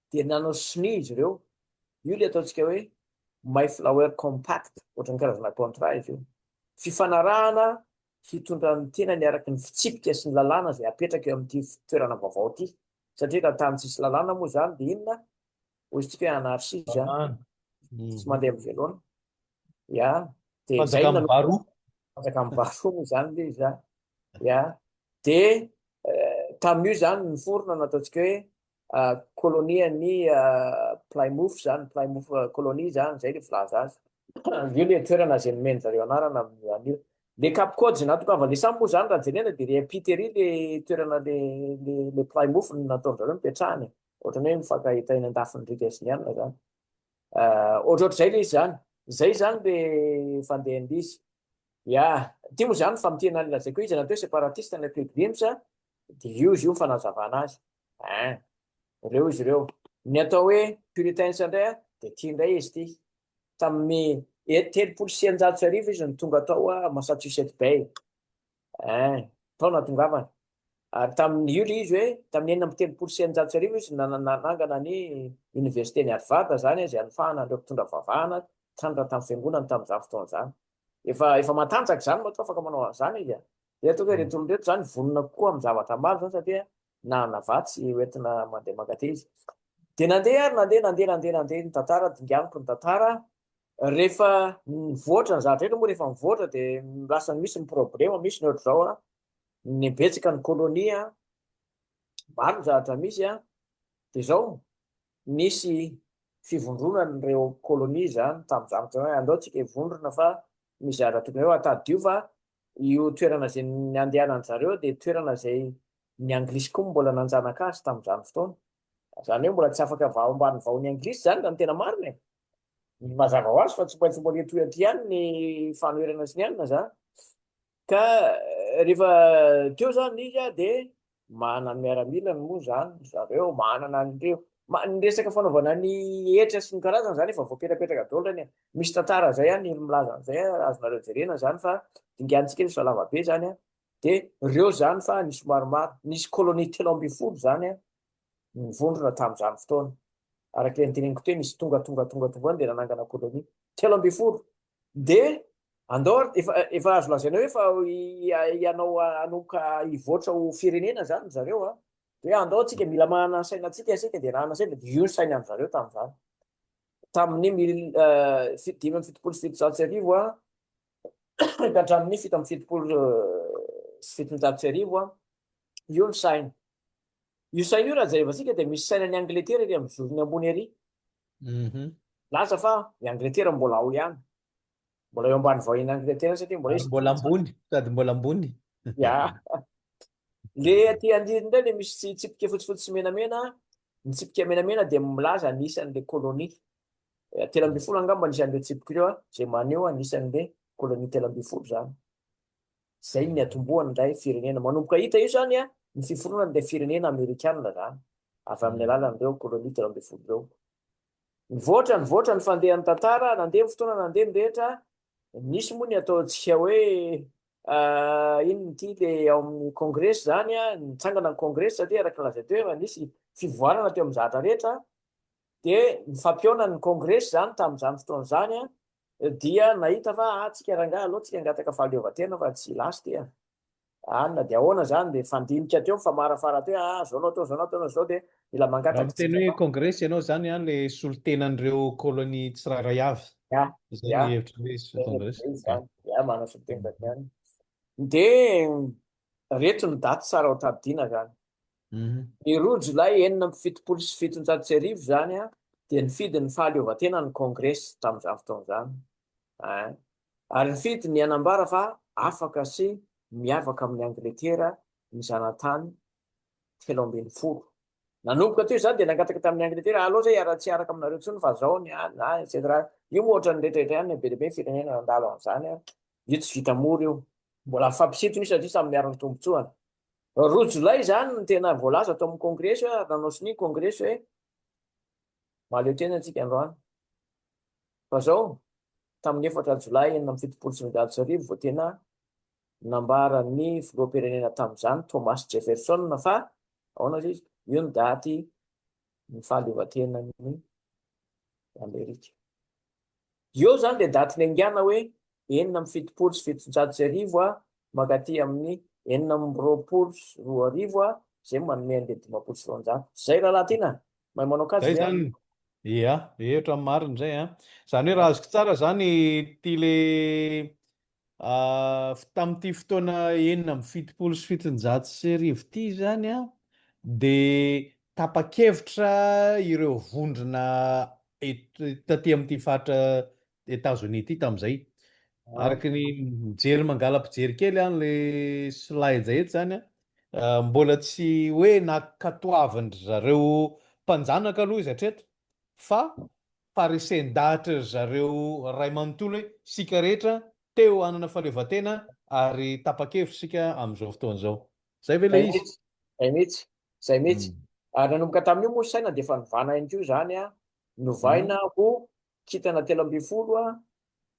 dia nanao sonia izy ireo. Io ilay ataontsika hoe Mayflower Compact, ohatran'ny karazana contrat izy io. Fifanarahana hitondra ny tenany araka ny fitsipika sy ny lalàna izay apetraka eo amin'ity toerana vaovao ity. Satria raha tany tsisy lalàna moa izany dia inona? Hoy isika hoe anarchie izany. Tsy mandeha amin'ny voalohany. Ya, dia izay no Fanjakan'ny baroa. Fanjakan'ny baroa moa izany ilay izy. Ya, dia tamin'io izany niforona ny ataontsika hoe Kolonia-n'i Plymouth izany, Plymouth Colony izany, izay ilay filaza azy. Io ilay toerana izay nomen-dry zareo anarana amin'io. Ilay Cape Cod izay nahatongavan'ilay sambo moa izany raha jerena dia ery ampita ery ilay toerana ilay Plymouth no nataon-dry zareo nipetrahana e. Ohatran'ny hoe mifankahita eny an-dafin'ny riaka sy ny anona izany. Ohatrohatr'izay ilay izy izany. Izay izany ilay fandehan'ilay izy. Ya, ity moa izany famintinana ny lazaiko hoe iza no atao hoe séparatiste na pilgrims dia io izy io ny fanazavana azy. Ein! Ireo izy ireo. Ny atao hoe Puritans indray an, dia ity indray izy ity. Tamin'ny 1630 izy no tonga tao Massachusetts Bay. Ein! Tao nahatongavany. Ary tamin'ny io ilay izy hoe, tamin'ny 1636 izy no nanangana ny Oniversiten'i Harvard izany, izay hanofahana an'ireo mpitondra fivavahana tranona tamin'ny fiangonany tamin'izany fotoana izany. Efa, efa matanjaka izany matoa afaka manao an'izany izy an! Dia ataoko hoe ireto olona ireto izany vonona kokoa amin'ny zavatra maro izany satria nanana vatsy hoentina mandeha mankaty izy. Dia nandeha ary nandeha, nandeha, nandeha, nandeha ny tantara, dinganiko ny tantara. Rehefa nivoatra ny zavatra rehetra moa rehefa mivoatra dia lasa misy ny problema, misy ny ohatr'izao an, ny betsaka ny colonie an, maro ny zavatra misy an, dia izao, nisy fivondronan'ireo colonie izany tamin'izany fotoana hoe andao tsika hivondrona fa misy zavatra tokony hoe atadidio fa Io toerana izay nandehanan-dry zareo dia toerana izay ny Anglisy koa mbola nanjanaka azy tamin'izany fotoana. Izany hoe mbola tsy afaka avy ao ambany vahoan'ny Anglisy izany raha ny tena marina e. Mazava ho azy fa tsy maintsy mbola hitohy aty ihany ny fanoherana sy ny anona izany. Ka rehefa teo izany izy dia Manana ny miaramilany moa izany ry zareo, manana an'ireo, ny resaka fanaovana ny hetra sy ny karazany izany efa voapetrapetraka daholo ireny e. Misy tantara izay any milaza an'izay azonareo jerena izany fa dinganintsika izy fa lava be izany an. Dia ireo izany fa nisy maromaro, nisy colonie 13 izany an, nivondrona tamin'izany fotoana. Araka ilay noteneniko teo nisy tonga tonga tonga tonga any dia nanangana colonie 13. Dia andao ary, efa efa azo lazaina hoe efa hianao hanomboka hivoatra ho firenena izany ry zareo an. Dia hoe andao tsika mila manana ny sainantsika isika dia nanana saina dia io ny saina an-dry zareo tamin'izany. Tamin'ny mil 1775 an, ka hatramin'ny 1777 an, io ny saina. Io saina io raha jerevantsika dia misy sainan'i Angletera ery amin'ny zorony ambony ery. Milaza fa i Angletera mbola ao ihany. Mbola eo ambany vahin'i Angletera satria mbola izy. Mbola ambony, sady mbola ambony. Ya. Le aty andininy indray le misy tsipika fotsifotsy sy menamena, ny tsipika menamena dia milaza ny isan'le colonie. 13 angamba ny isan'ireo tsipika ireo, izay maneho ny isan'le colonie 13 izany. Izay ny niatombohan'ilay firenena. Manomboka hita io izany ny fiforonan'ilay firenena amerikana izany, avy amin'ny alalan'ireo colonie 13 ireo. Nivoatra, nivoatra ny fandehan'ny tantara, nandeha ny fotoana, nandeha ny rehetra, nisy moa ny ataontsika hoe inona ity le ao amin'ny kongresy izany, nitsangana ny kongresy satria araka ny lazaiko teo efa nisy fivoarana teo amin'ny zavatra rehetra, dia nifampihaona ny kongresy izany tamin'izany fotoana izany, dia nahita fa ah tsika rangahy aleo tsika hangataka fahaleovantena fa tsy lasa ity a. Anona dia ahoana izany dia fandinika teo mifamarafara teo ah zao no atao zao no atao zao dia mila Raha mangataka miteny hoe kongresy ianao izany an le solontenan'ireo kolonia tsirairay avy. Ya, Izay ya. ny hevitry ny hoe kongresy. Izay izany. Ya, manana solontena ihany. Dia reto ny daty tsara ho tadidiana izany. Ny 2 jolay 1776 izany dia nifidy ny fahaleovantena ny Kongresy tamin'izany fotoana izany. Ary nifidy ny hanambara fa afaka sy miavaka amin'i Angletera ny zanatany 13. Nanomboka teo izany dia nangataka tamin'i Angletera, aleo izay hiara tsy hiaraka aminareo intsony fa zao ny any, na etc. Io moa ohatran'ny rehetra rehetra ihany, be dia be ny firenena nandalo an'izany. Io tsy vita mora io. Mbola mifampisintona io satria samy miaro ny tombotsoany. 2 jolay izany no tena voalaza tao amin'ny kongresy hoe ary nanao sonia ny kongresy hoe mahaleo tena antsika androany. Fa zao, tamin'ny 4 jolay 1976 vao tena nambaran'ny filoham-pirenena tamin'izany Thomas Jefferson fa ahoana izy izy? Io ny daty ny fahaleovantenan'ny Amerika. Eo izany ilay daty niaingàna hoe 1776 mankaty amin'ny 2026 izay manome an'ilay 250. Izay rahalahy tiana? Mahay manao kajy Zay ve zany, ia, hevitra marina izay an. Izany hoe raha azoko tsara izany ity le Tamin'ity fotoana 1776 ity izany dia tapa-kevitra ireo vondrona eto taty amin'ity faritra Etazonia ity tamin'izay. Araka ny mijery mangala-pijery kely an'ilay slide eto izany, mbola tsy hoe nankatoavin-dry zareo mpanjanaka aloha izy hatreto fa faharesen-dahatry ry zareo ray manontolo hoe isika rehetra te ho hanana fahaleovantena ary tapa-kevitra isika amin'izao fotoana izao. Izay ve ilay Zay izy? mihitsy, zay mihitsy, zay mihitsy. Ary nanomboka tamin'io moa saina dia efa novana ihany koa izany an, novaina ho kintana 13 an,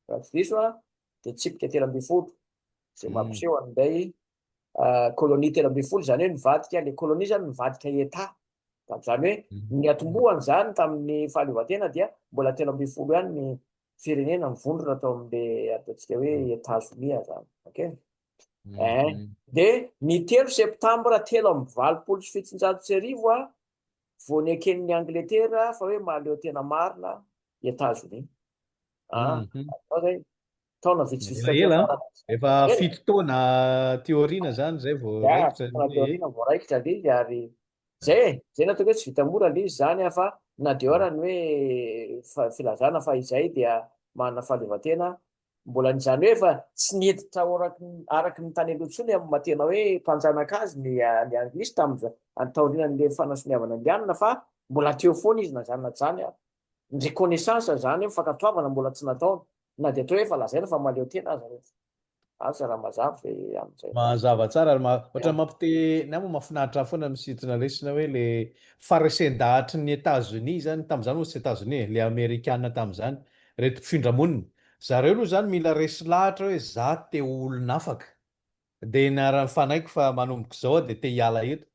raha tsy diso an, dia tsipika 13, izay mampiseho an'ilay colonie 13, izany hoe nivadika, ilay colonie izany nivadika Etat. Izany hoe ny niatombohany izany tamin'ny fahaleovantena dia mbola 13 ihany ny firenena mivondrona tao amin'ilay ataontsika hoe Etazonia izany. Ok? Eh, dia ny 3 septambra 1783 a, vao neken'ny Angletera fa hoe mahaleo tena marina i Etazonia. Ah, atao zay. Taona vitsivitsy taty Ela, afara. efa Ela. 7 taona aty aoriana zany zay vao Ya, raikitra 7 taona ny aty aoriana vao raikitra ilay izy ary zay e, zay nataoko hoe tsy vita mora ilay izy zany fa na dia eo ara ny hoe fa- filazana fa izay dia manana fahaleovantena, mbola ny izany hoe efa tsy niditra araky ny araky ny tany aloha intsony amin'ny maha tena hoe mpanjanaka azy ny ny anglisy tamin'ny taorian'ilay fanasoniavana ny anona fa mbola teo foana izy na izany na tsy izany ary. Ny reconnaissance izany hoe fankatoavana mbola tsy nataony na dia atao hoe efa lazaina fa mahaleo tena aza rehefa. Asa raha mazava ve amin'izay. Mazava tsara ary ohatran'ny mampite ny ahy moa mahafinaritra ahy foana misintona lesona hoe le faharesen-dahatry ny Etazonia izany tamin'izany moa tsy Etazonia e, le Amerikana tamin'izany, ireto mpifindra monina. Zareo aloha izany mila resy lahatra hoe za te ho olon'afaka. Dia niara-nifanaiky fa manomboka izao aho dia te hiala eto.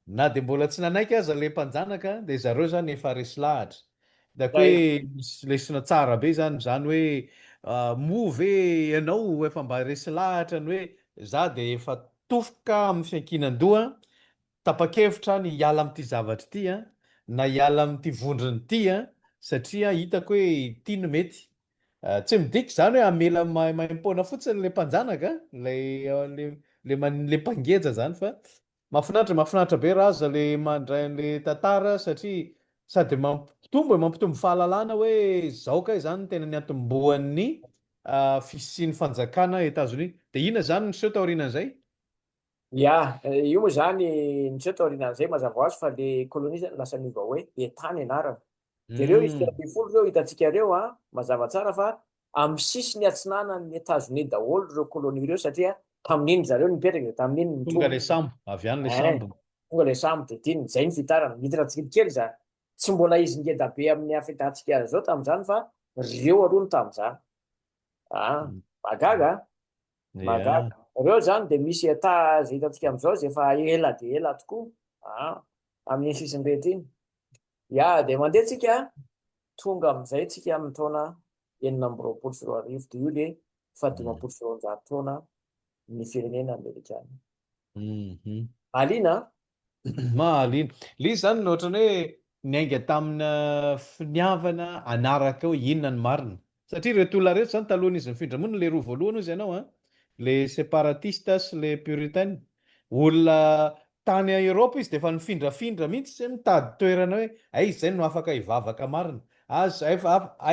Na dia mbola tsy nanaiky aza ilay mpanjanaka dia zareo izany efa resy lahatra. Hitako hoe misy lesona tsara be izany izany hoe moa ve ianao efa mba resy lahatra ny hoe za dia efa tofoka amin'ny fiankinan-doha. Tapa-kevitra aho ny hiala amin'ity zavatra ity an, na hiala amin'ity vondrona ity an, satria hitako hoe ity no mety. Tsy midika izany hoe hamela maimaimpoana fotsiny ilay mpanjanaka an, ilay ilay ilay mpangeja izany fa mahafinaritra, mahafinaritra be Raza ilay mandray an'ilay tantara satria sady mampitombo e, mampitombo fahalalana hoe izao kay izany no tena niantombohan'ny fisian'ny fanjakana Etazonia. Dia inona izany no niseho taorianan'izay? Ya, io moa izany niseho taorianan'izay mazava ho azy fa le colonie zany lasa niova hoe Etat ny anarany. Dia ireo izy 13 ireo hitantsika ireo an, mazava tsara fa amin'ny sisiny atsinanan'ny Etazonia daholo ireo colonie ireo satria tamin'iny zareo nipetraka dia tamin'iny no Tonga ilay sambo, avy any ilay sambo. Tonga ilay sambo dia ity, izay ny fitarana, midina tsikelikely izany. Tsy mbola izy ngeda be amin'ny hafitantsika azy izao tamin'izany fa ireo aloha no tamin'izany. Ah, mahagaga an! Mahagaga. Ireo izany dia misy état izay hitantsika amin'izao izay efa ela dia ela tokoa ah, amin'iny sisiny rehetra iny. Ya, dia mandeha tsika, tonga amin'izay tsika amin'ny taona 2026, dia io dia faha-250 taona ny firenena amerikana. Mahaliana an? Mahaliana. Ilay izy izany ohatran'ny hoe niainga tamina finiavana hanaraka hoe inona ny marina. Satria ireto olona ireto izany talohan'izy nifindra monina, ilay roa voalohany hozy ianao an, ilay separatiste sy ilay puritain, olona tany Europe izy dia efa nifindrafindra mihitsy mitady toerana hoe aiza izay no afaka hivavaka marina, aiza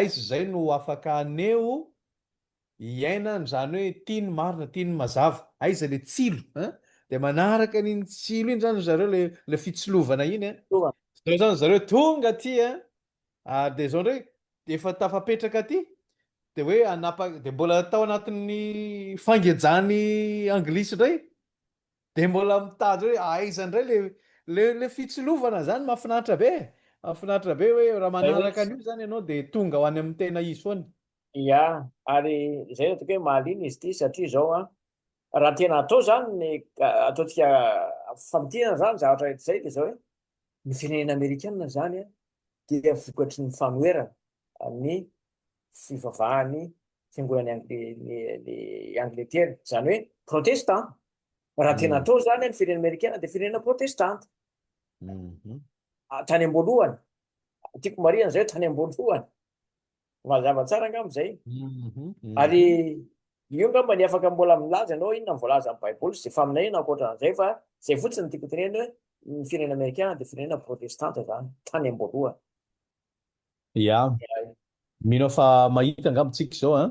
izay no afaka haneho Iainana izany hoe ity ny marina, ity ny mazava. Aiza ilay tsilo an? Dia manaraka an'iny tsilo iny izany ry zareo, ilay ilay fitsilovana iny an. Izao izany ry zareo tonga aty an, ary dia izao indray efa tafapetraka aty, dia hoe hanapa-, dia mbola tao anatin'ny fangejan'ny anglisy indray. Dia mbola mitady hoe aiza indray le le le fitsilovana zany mahafinaritra be e! Mahafinaritra be hoe raha manaraka an'io zany ianao dia tonga ho any amin'ny tena izy foana. Ya, ary izay no ataoko hoe mahaliana izy ity satria izao an, raha tena atao izany ny ataontsika famintinana izany zavatra rehetra izay dia izao hoe ny firenena amerikana izany an dia vokatry ny fanoherana ny fivavahan'ny fiangonan'i Angle- Angletera, izany hoe protestant. Raha tena atao izany ny firenena amerikana dia firenena protestanta. Tany am-boalohany, tiako marihana izay hoe tany am-boalohany. Mazava tsara angamba izay. Ary io angamba ny afaka mbola milaza ianao inona ny voalazan'ny Baiboly sy izay faminaniana ankoatran'izay fa izay fotsiny no tiako tenenina hoe ny firenena amerikana dia firenena protestanta izany tany am-boalohany. Ya. Mino aho fa mahita angamba tsika izao an.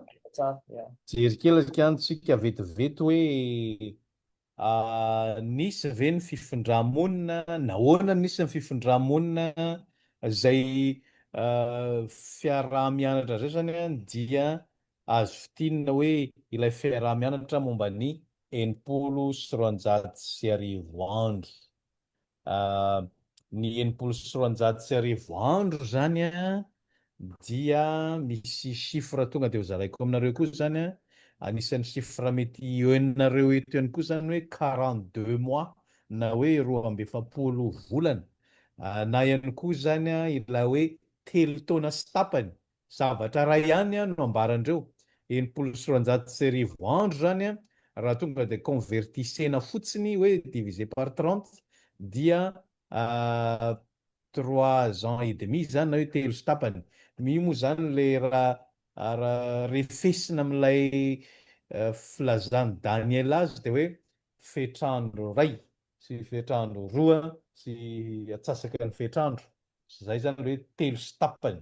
Jery kely ihany tsika vetivety hoe nisy ve ny fifindra-monina, nahoana no nisy ny fifindra-monina, izay fiaraha-mianatra izay izany dia azo fintinina hoe ilay fiaraha-mianatra momba ny 1260 andro. Ny 1260 andro izany dia misy chiffre tonga dia hozaraiko aminareo koa izany an, anisan'ny chiffre mety henonareo eto ihany koa izany hoe 42 mois na hoe 42 volana, na ihany koa izany ilay hoe telo taona sy tapany Zavatra iray ihany no ambaran'ireo, 1260 andro izany raha tonga dia convertissena fotsiny hoe divisé par 30 dia trois ans et demi izany na hoe telo sy tapany. Io moa izany ilay raha raha refesina amin'ilay filazan'i Daniela azy dia hoe fetr'andro iray sy fetr'andro roa sy atsasaky ny fetr'andro. Izay izany ilay hoe telo sy tapany.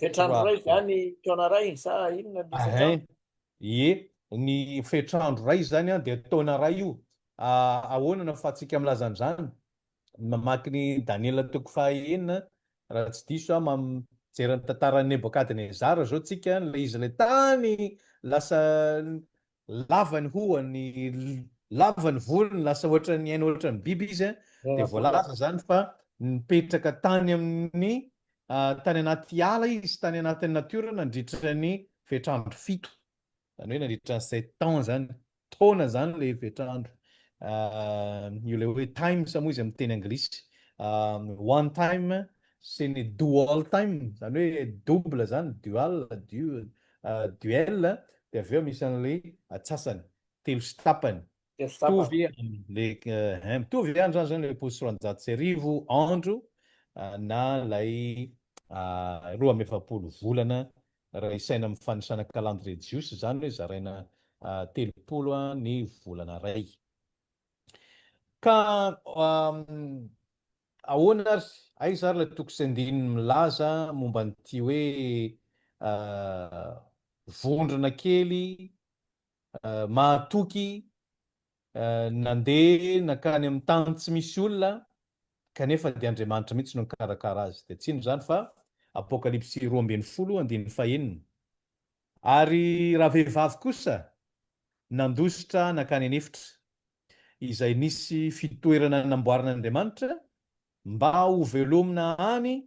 Fetr'andro iray izany taona iray sa inona ny fetr'andro? Ie, ny fetr'andro iray izany dia taona iray io. Ahoana no ahafahantsika milaza an'izany? Mamaky ny Daniela toko fahaenina, raha tsy diso aho, mijery ny tantaran'i Nebokadnezara izao tsika, ilay izy ilay tany lasa Lava ny hohony, lava ny volony, lasa ohatran'ny niaina ohatran'ny biby izy an, dia voalaza izany fa nipetraka tany amin'ny tany anaty ala izy, tany anatin'ny natiora nandritra ny fetr'andro fito, izany hoe nandritra ny sept ans izany, taona izany ilay fetr'andro, io ilay hoe times moa izy amin'ny teny anglisy, one time sy ny dual time, izany hoe double izany, dual, du, duel, dia avy eo misy an'ilay atsasany, telo sy tapany. Mitovy amle mitovy ihany zany zany le 1240 andro na ilay 42 volana raha isaina amin'ny fanisana calendrier jiosy izany hoe zaraina 30 ny volana iray. Ka ahoana ary, aiza ary ilay toko sy andininy milaza momba an'ity hoe vondrona kely mahatoky nandeha nankany amin'ny tany tsy misy olona kanefa dia Andriamanitra mihitsy no nikarakara azy. Dia tsy inona izany fa Apokalypsy 12 andininy fahenina. Ary ravehivavy kosa nandositra nankany an'efitra, izay nisy fitoerana namboarin'Andriamanitra mba hovelomina any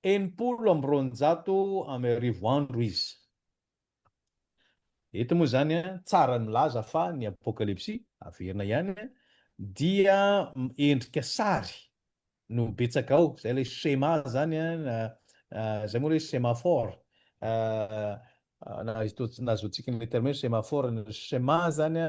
1260 andro izy. Eto moa izany tsara ny milaza fa ny Apokalypsy, averina ihany, dia endrika sary no betsaka ao, izay ilay schéma izany, izay moa ilay sémaphore, nahazoantsika ny terme hoe sémaphore, ny schéma izany,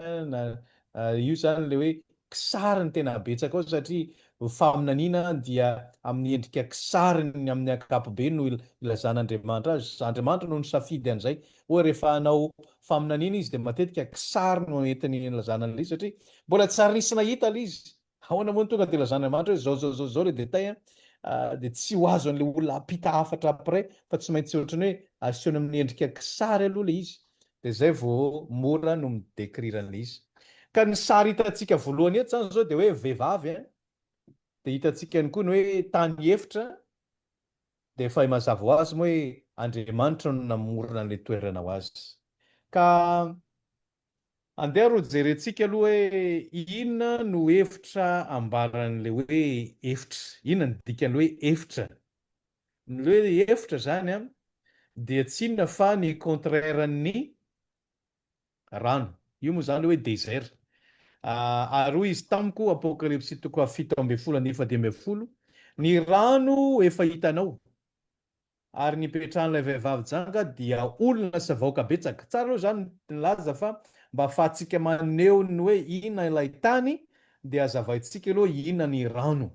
io izany ilay hoe Kisary no tena betsaka ao satria faminaniana dia amin'ny endrika kisary ny amin'ny ankapobeny no ilazan'Andriamanitra azy. Andriamanitra no nisafidy an'izay. Hoe rehefa hanao faminaniana izy dia matetika kisary no entiny ilazana an'ilay izy satria mbola tsy ary nisy nahita ilay izy. Ahoana moa no tonga dia ilazan'Andriamanitra hoe izao izao izao izao ilay détail an? Dia tsy ho azon'ilay olona hampita hafatra après fa tsy maintsy ohatran'ny hoe asehony amin'ny endrika kisary aloha ilay izy. Dia izay vao mora no mi-décrire an'ilay izy. Ka ny sary hitantsika voalohany eto izany izao dia hoe vehivavy an, dia hitantsika ihany koa ny hoe tany efitra, dia efa mazava ho azy moa hoe Andriamanitra no namorona an'ilay toerana ho azy. Ka andeha ary hojerentsika aloha hoe inona no hevitra ambaran'ilay hoe efitra, inona ny dikan'ilay hoe efitra. Ny hoe efitra izany an, dia tsy inona fa ny contraire-n'ny rano. Io moa izany ilay hoe désert. Ary hoy izy tamiko, Apokalypsy toko faha-17 andininy faha-15, Ny rano efa hitanao, ary nipetrahan'ilay vehivavy janga dia olona sy vahoaka betsaka. Tsara aloha izany ny milaza fa mba ahafahantsika maneho ny hoe inona ilay tany dia hazavaintsika aloha inona ny rano.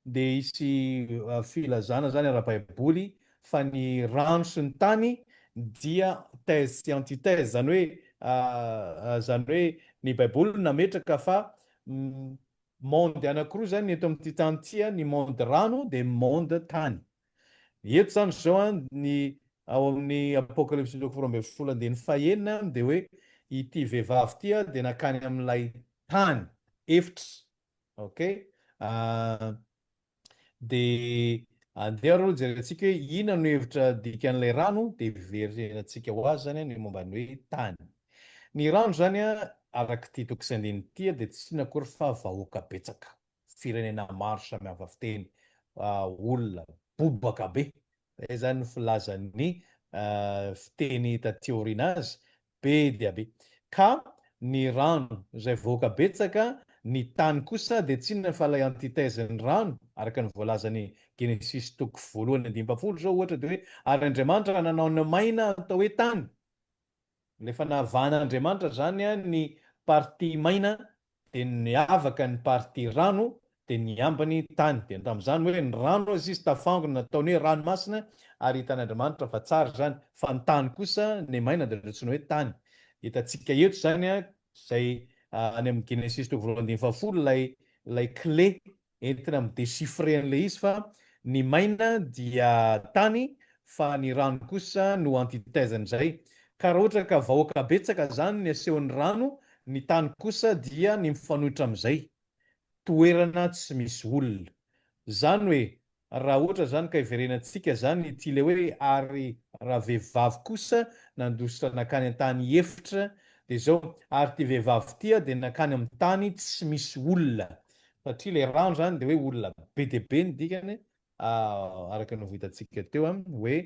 Dia hisy filazana izany ara-baiboly fa ny rano sy ny tany dia thèse sy antithèse, izany hoe izany hoe ny baiboly no nametraka fa monde anankiroa izany ny eto amin'ity tany ity, ny monde rano dia ny monde tany. Eto izany izao ny ao amin'ny Apokalypsy toko faharoa ambin'ny folo andininy fahenina dia hoe ity vehivavy ity dia nankany amin'ilay tany efitra. Ok. Dia andeha aloha jerentsika hoe inona no hevitra dikan'ilay rano dia hiverenantsika ho azy izany ny momba ny hoe tany. Ny rano izany araka ity toko sy andininy ity dia tsy inona akory fa vahoaka betsaka, firenena maro samihafa fiteny, olona bobaka be. Izay izany no filazan'ny fiteny taty aoriana azy Be dia be. Ka ny rano izay voaka betsaka, ny tany kosa dia tsy inona fa ilay antithèse ny rano, araka ny voalazan'i Genesisy toko voalohany andininy fahafolo izao ohatra dia hoe ary Andriamanitra nanao ny maina atao hoe tany. Ilay fanavahan'Andriamanitra izany ny partie maina dia niavaka ny partie rano dia ny ambiny tany dia tamin'izany hoe ny rano aza izy tafangona nataony hoe ranomasina ary hitan'Andriamanitra fa tsara izany fa ny tany kosa ny maina dia nantsoina hoe tany hitantsika eto izany izay any amin'ny Genesisy toko voalohany andininy fahafolo ilay ilay clé entina mi-déchiffrer an'ilay izy fa ny maina dia tany fa ny rano kosa no antithèse-n'izay. Ka raha ohatra ka vahoaka betsaka izany ny asehon'ny rano, ny tany kosa dia ny mifanohitra amin'izay, toerana tsy misy olona. Izany hoe raha ohatra izany ka hiverenantsika izany ity ilay hoe ary raha vehivavy kosa nandositra nankany an-tany efitra dia izao, ary ity vehivavy ity dia nankany amin'ny tany tsy misy olona. Satria ilay rano izany dia hoe olona be dia be ny dikany, araka ny ho hitantsika teo, hoe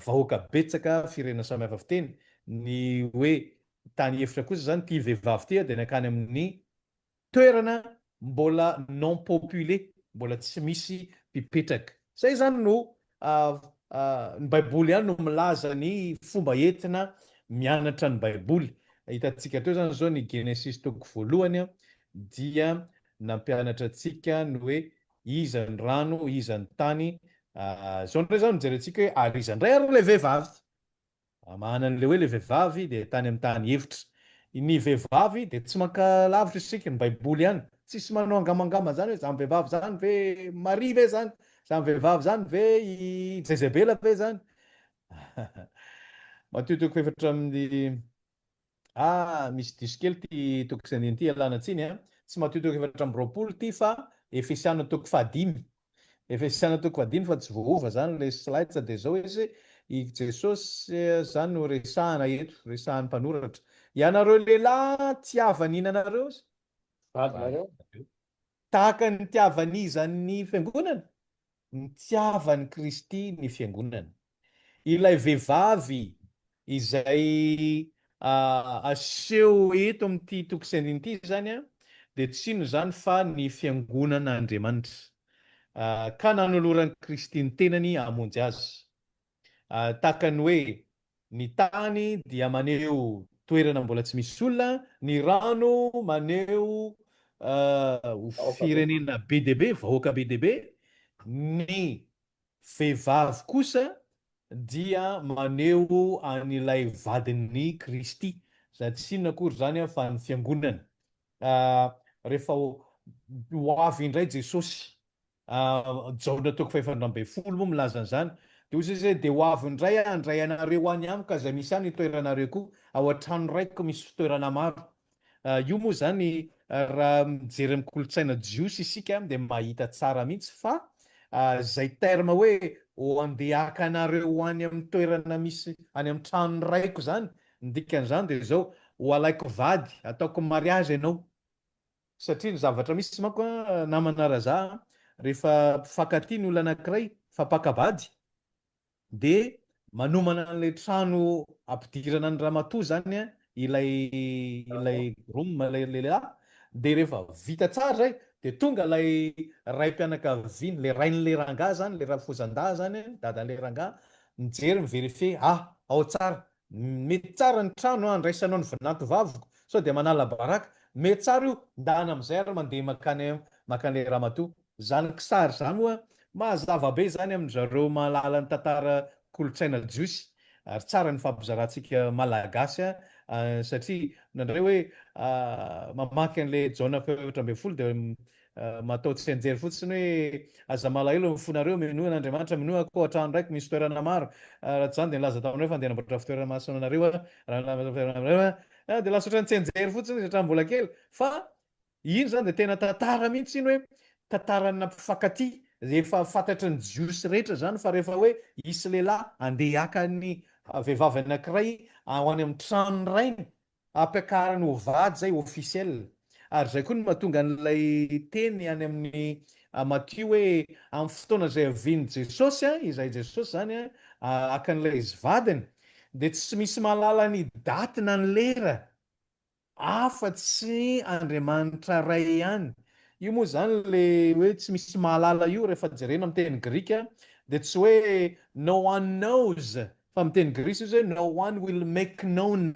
vahoaka betsaka, firenena samy hafa fiteny. Ny hoe tany efitra kosa izany, ity vehivavy ity dia nankany amin'ny toerana mbola non populé, mbola tsy misy mpipetraka. Izay izany no ny Baiboly ihany no milaza ny fomba entina mianatra ny Baiboly. Hitantsika teo izany izao ny Genesisy toko voalohany dia nampianatra antsika ny hoe iza ny rano, iza ny tany. Izao indray izany no jerentsika hoe ary iza indray ary ilay vehivavy? Hamahana an'ilay hoe ilay vehivavy dia tany amin'ny tany efitra. Ny vehivavy dia tsy maka lavitra isika, ny baiboly ihany. Tsisy manao angamangama izany hoe izany vehivavy izany ve Maria ve izany? Izany vehivavy izany ve i Jezebela ve izany? Matio toko fahefatra amin'ny Ah, misy diso kely ity toko sy andininy ity, ialana tsiny an. Tsy Matio toko 24 ity fa Efesiana toko fahadimy. Efesiana toko fahadimy fa tsy voaova zany ilay slides dia zao izy, i Jesosy zany no resahana eto, resahan'ny mpanoratra. Ianareo lehilahy tiava ny inanareo? Vadinareo. Tahaka ny nitiavan'iza ny fiangonana? Nitiavan'i Kristy ny fiangonana. Ilay vehivavy izay aseho eto amin'ity toko sy andininy ity izany dia tsy inona izany fa ny fiangonan'Andriamanitra, ka nanoloran'i Kristy ny tenany hamonjy azy. Tahaka ny hoe ny tany dia maneho toerana mbola tsy misy olona, ny rano maneho firenena be dia be, vahoaka be dia be, ny vehivavy kosa dia maneho an'ilay vadin'i Kristy, izay tsy inona akory izany fa ny fiangonana. Rehefa ho avy indray Jesosy, Jaona toko faha-14 moa milaza an'izany. Dia hoy Jesosy hoe, Dia ho avy indray Aho handray anareo any amiko, ka izay misy ahy no hitoeranareo koa. Ao an-trano Raiko misy fitoerana maro. Io moa izany raha mijery amin'ny kolontsaina jiosy isika dia mahita tsara mihitsy fa izay terme hoe ho andeha haka anareo ho any amin'ny toerana misy, any amin'ny tranon'ny Raiko izany, ny dikan'izany dia izao, ho alaiko vady, ataoko mariage ianao. Satria ny zavatra misy manko an, namana Raza an, rehefa mpifankatia ny olona anankiray, fampaka-bady, dia manomana an'ilay trano ampidirana ny ramatoa izany an, ilay ilay groom, ilay lehilahy, dia rehefa vita tsara izay, dia tonga ilay raim-pianakaviana, ilay rain'ilay rangahy izany, ilay rafozan-dahy izany an, dadan'ilay rangahy, mijery, mi-verifier, ah, ao tsara, Mety tsara ny trano handraisanao ny vinanto vaviko sao dia manala baraka. Mety tsara io, ndana amin'izay ary mandeha mankany mankany ilay ramatoa. Izany kisary izany moa mazava be izany amin-dry zareo mahalala ny tantara kolontsaina jiosy ary tsara ny fampizarantsika malagasy satria indraindray hoe mamaky an'ilay Jaona faha 14 dia Matao tsianjery fotsiny hoe aza malahelo ny fonareo, minoa an'Andriamanitra, minoa aho koa ao an-trano raiko misy toerana maro, raha tsy izany dia nilaza taminareo fa andeha hanamboatra fitoerana masina ho anareo aho, raha hanamboatra fitoerana ho anareo aho, dia lasa ohatran'ny tsianjery fotsiny izy hatramin'ny mbola kely, fa iny izany dia tena tantara mihitsy iny hoe tantarana mpifankatia, efa fantatry ny jiosy rehetra izany fa rehefa hoe hisy lehilahy andeha haka ny vehivavy anankiray ho any amin'ny tranon'ny rainy, Ampiakariny ho vady zay officiel. Ary zay koa no mahatonga an'ilay teny any amin'ny Matio hoe amin'ny fotoana izay havian'i Jesosy, izay Jesosy zany haka an'ilay izy vadiny, dia tsy misy mahalala ny daty na ny lera afa-tsy Andriamanitra Ray ihany. Io moa zany le hoe tsy misy mahalala io rehefa jerena amin'ny teny grika dia tsy hoe no one knows Fa amin'ny teny grisy izy hoe no one will make known,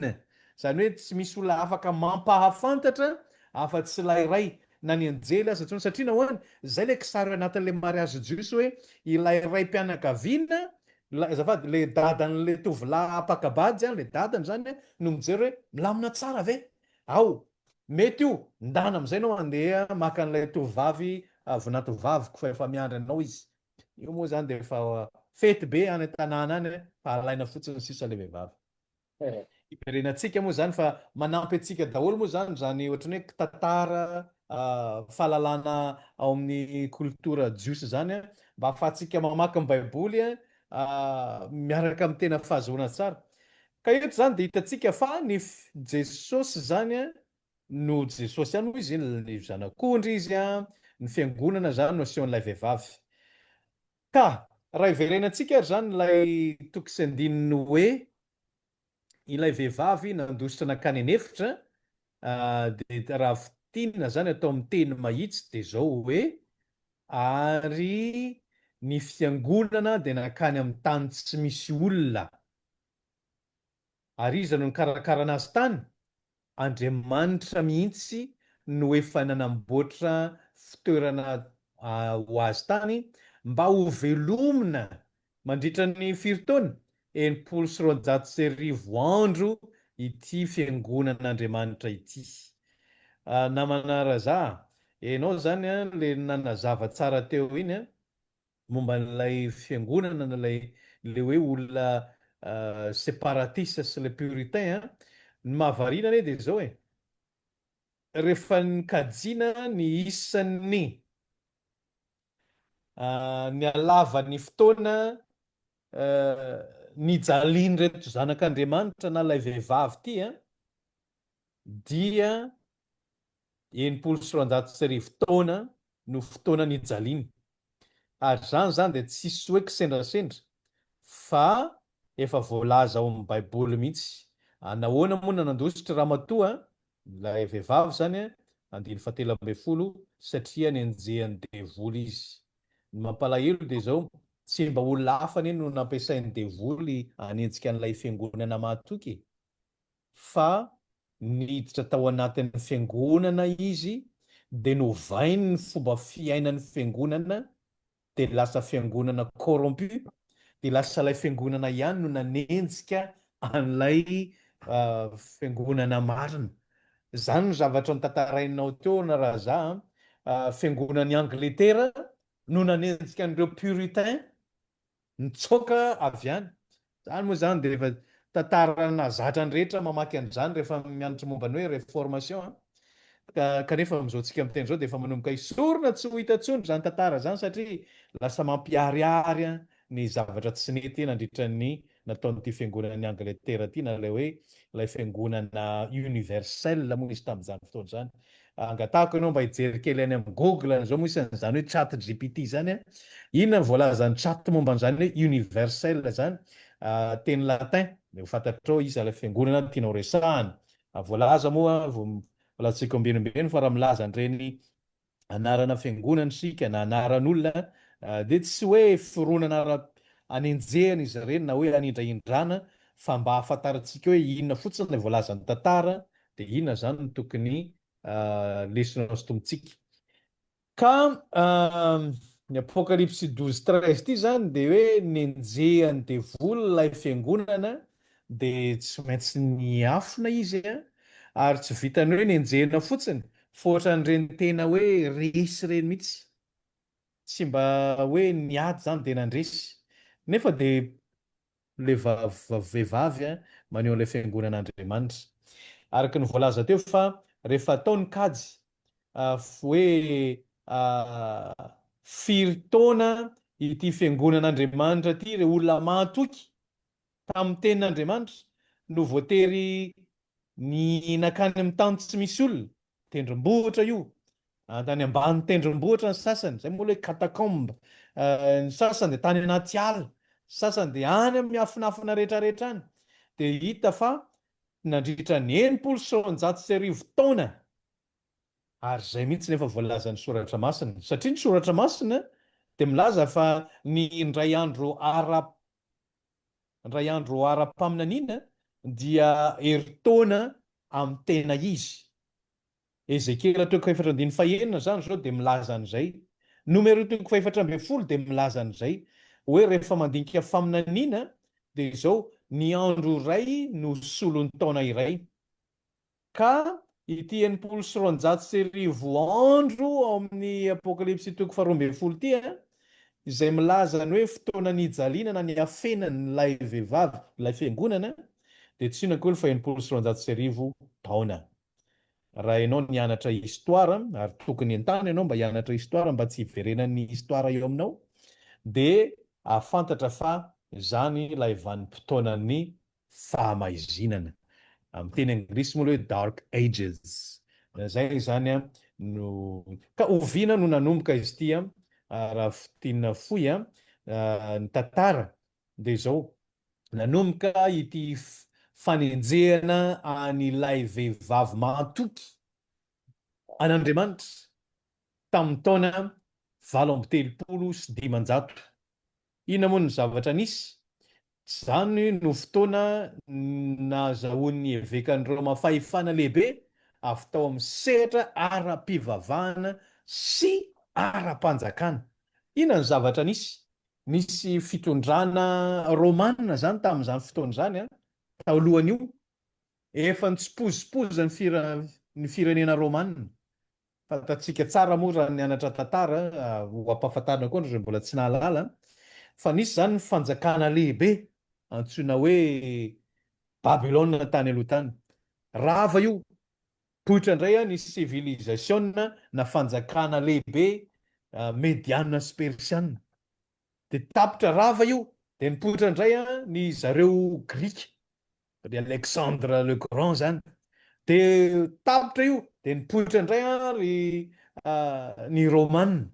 izany hoe tsy misy olona afaka mampahafantatra afa-tsy ilay Ray, na ny anjely aza intsony. Satria nahoana? Izay ilay kisary ao anatin'ilay mariazy jiosy hoe ilay raim-pianakaviana, ilay, azafady, ilay dadan'ilay tovolahy hampaka-bady, ilay dadany izany no mijery hoe milamina tsara ve? Ao, mety io, ndana amin'izay ianao handeha maka an'ilay tovovavy vinantovaviko fa efa miandry anao izy. Io moa zany dia efa fety be any an-tanàna any fa alaina fotsiny sisa ilay vehivavy. Hiverenantsika moa zany fa manampy antsika daholo moa zany izany ohatran'ny hoe tantara, fahalalana ao amin'ny kolotora jiosy izany mba ahafahantsika mamaky ny baiboly miaraka amin'ny tena fahazoana tsara. Ka eto izany dia hitantsika fa ny Jesosy izany No Jesosy ihany hoy izy, ny Zanak'ondry izy, ny fiangonana izany no asehon'ilay vehivavy. Ka raha hiverenantsika ary izany ilay toko sy andininy hoe ilay vehivavy nandositra nankany an'efitra dia raha fintinina izany atao amin'ny teny mahitsy dia izao hoe ary ny fiangonana dia nankany amin'ny tany tsy misy olona. Ary iza no nikarakara anazy tany? Andriamanitra mihitsy no efa nanamboatra fitoerana ho azy tany mba hovelomina mandritra ny firy taona? 1260 andro ity fiangonan'Andriamanitra ity. Namana Raza a, enao zany le nanazava tsara teo iny a, momba an'ilay fiangonana na ilay ilay hoe olona separatiste sy ilay puritain an, ny mahavariana anie dia izao e, rehefa nikajiana ny isan'ny ny halavan'ny fotoana nijalian'ireto zanak'Andriamanitra na ilay vehivavy ity an, dia 1260 taona no fotoana nijaliany. Ary izany izany dia tsisy hoe kisendrasendra fa efa voalaza ao amin'ny baiboly mihitsy. Nahoana moa no nandositra ramatoa, ilay vehivavy izany, andininy fahatelo ambin'ny folo, satria nenjehan'ny devoly izy. Ny mampalahelo dia izao, tsy mba olona hafa anie no nampiasain'ny devoly hanenjika an'ilay fiangonana mahatoky e! fa niditra tao anatin'ny fiangonana izy dia novainy ny fomba fiainan'ny fiangonana dia lasa fiangonana corrompu dia lasa ilay fiangonana ihany no nanenjika an'ilay fiangonana marina. Izany no zavatra notantarainao teo na Raza a, fiangonan'i Angletera no nanenjika an'ireo puritains Nitsoaka avy any. Izany moa izany dia efa tantara nahazatra ny rehetra mamaky an'izany rehefa mianatra momba ny hoe réformation an. Ka kanefa amin'izao tsika miteny izao dia efa manomboka esorina tsy ho hita intsony izany tantara izany satria lasa mampiharihary ny zavatra tsy nety nandritra ny nataon'ity fiangonan'i Angletera ity na ilay hoe ilay fiangonana universelle moa izy tamin'izany fotoana izany. Angatahako ianao mba hijery kely any amin'ny Google an'izao moa isan'izany hoe chat GPT izany an. Inona no voalazan'ny chat momba an'izany hoe universel izany? Teny latin, dia ho fantatrao iza ilay fiangonana tianao resahana. Voalaza moa, voalazantsika ombieniombieny fa raha milaza an'ireny anarana fiangonana isika na anaran'olona dia tsy hoe fironana ara anenjehana izy ireny na hoe anindrahindrana fa mba hahafantarantsika hoe inona fotsiny ilay voalazan'ny tantara dia inona izany no tokony lesona hosintomintsika. Ka ny Apokalypsy 12 13 ity izany dia hoe nenjehan'ny devoly ilay fiangonana dia tsy maintsy niafina izy ary tsy vitan'ny hoe nenjehina fotsiny fa ohatran'ireny tena hoe resy ireny mihitsy. Tsy mba hoe niady izany dia nandresy. Nefa dia ilay vehivavy maneho an'ilay fiangonan'Andriamanitra. Araka ny voalaza teo fa rehefa atao ny kajy hoe firy taona ity fiangonan'Andriamanitra ity, ireo olona mahatoky tamin'ny tenin'Andriamanitra no voatery ny nankany amin'ny tany tsy misy olona, tendrombohitra io, tany ambany tendrombohitra ny sasany, izay moa ilay hoe catacombe, ny sasany dia tany anaty ala, ny sasany dia any amin'ny miafinafina rehetrarehetra any, dia hita fa nandritra ny 1260 taona, ary izay mihitsy no efa voalazan'ny Soratra Masina, satria ny Soratra Masina dia milaza fa ny indray andro ara Indray andro ara-paminaniana dia herintaona amin'ny tena izy. Ezekiela toko fahefatra andininy fahenina izany izao dia milaza an'izay. Nomery toko fahefatra ambin'ny folo dia milaza an'izay. Hoe rehefa mandinika faminaniana dia izao, ny andro iray no solon'ny taona iray. Ka ity 1260 andro ao amin'ny Apokalypsy toko faharoa ambin'ny folo ity, izay milaza ny hoe fotoana nijaliana na niafenan'ilay vehivavy, ilay fiangonana, dia tsy inona akory fa 1260 taona. Raha ianao nianatra histoire, ary tokony entanina ianao mba hianatra histoire mba tsy hiverenan'ny histoire eo aminao, dia hahafantatra fa izany ilay vanim-potoanan'ny fahamaizinana. Amin'ny teny anglisy moa ilay hoe dark ages. Izay izany no. Ka oviana no nanomboka izy ity raha fintinina fohy ny tantara dia izao, nanomboka ity fanenjehana an'ilay vehivavy mahatoky an'Andriamanitra tamin'ny taona 538. Inona moa no zavatra nisy? Izany no fotoana nahazahoan'ny evekan'i Roma fahefana lehibe avy tao amin'ny sehatra ara-pivavahana sy ara-panjakana. Inona ny zavatra nisy? Nisy fitondrana romana izany tamin'izany fotoana izany, talohan'io. Efa nitsipozipozy ny firenena romana. Fantatsika tsara moa raha nianatra tantara, ho ampahafantarina koa ireo mbola tsy nahalala, fa nisy izany ny fanjakana lehibe antsoina hoe Babylona tany aloha tany. Rava io, poitra indray ny sivilizasiona na fanjakana lehibe Mediana sy Persiana. Dia tapitra rava io, dia nipoitra indray ny zareo Grika. Ry Alexandre le Grand zany. De tapitra io, de nipoitra indray an ry ny Romana.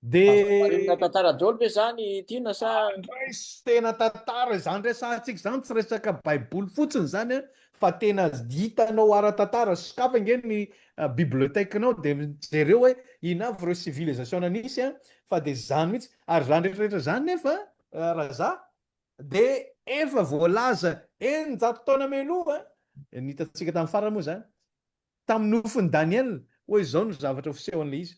De. Azo tantara daholo ve zany Tiana sa. Indray tena tantara izany resahantsika izany, tsy resaka baiboly fotsiny izany an, fa tena hitanao ara-tantara, sokafy ange ny bibliothèque-nao de jereo hoe inona avy ireo civilisation nisy an, fa de izany mihitsy, ary izany rehetra rehetra izany nefa Raza Dia efa voalaza 600 taona mialoha, ny hitantsika tamin'ny farany moa izany, tamin'ny nofin'i Daniela, hoe izao no zavatra ho fisehon'ilay izy.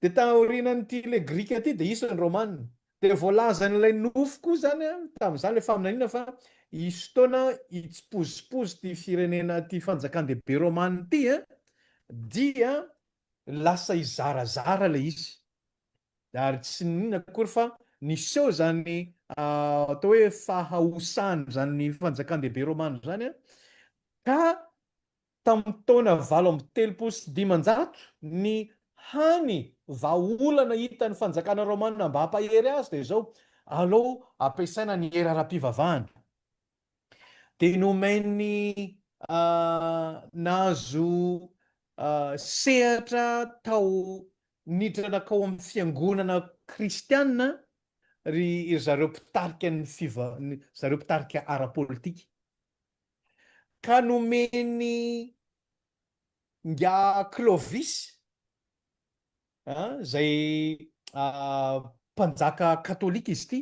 Dia taorianan'ity ilay Grika ity dia hisy ny Romana. Dia voalazan'ilay nofy koa izany tamin'izany ilay faminaniana fa hisy fotoana hitsipozipozy ity firenena ity fanjakan-dehibe Romana ity dia lasa hizarazara ilay izy. Ary tsy n'inona akory fa niseho izany atao hoe fahaosan' izany fanjakan-dehibe romana izany ka tamin'ny taona 538 ny hany vahaolana hitan'ny fanjakana romana mba hampahery azy dia izao, alao ampiasaina ny hery ara-pivavahana. Dia nomen'ny nahazo sehatra tao niditra nankao amin'ny fiangonana kristiana ry zareo mpitarika ny fiva zareo mpitarika ara-politika. Ka nomen'i Ingahy Clovis izay mpanjaka katolika izy ity,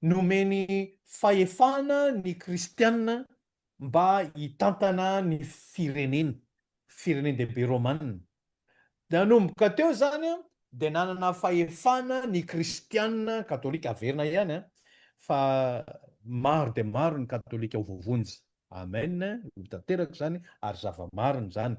nomeny fahefana ny kristiana mba hitantana ny firenena, firenen-dehibe romana. Nanomboka teo izany dia nanana fahefana ny kristiana katolika, averina ihany fa maro dia maro ny katolika ho voavonjy. Amen, ho tanteraka izany ary zava-marina izany.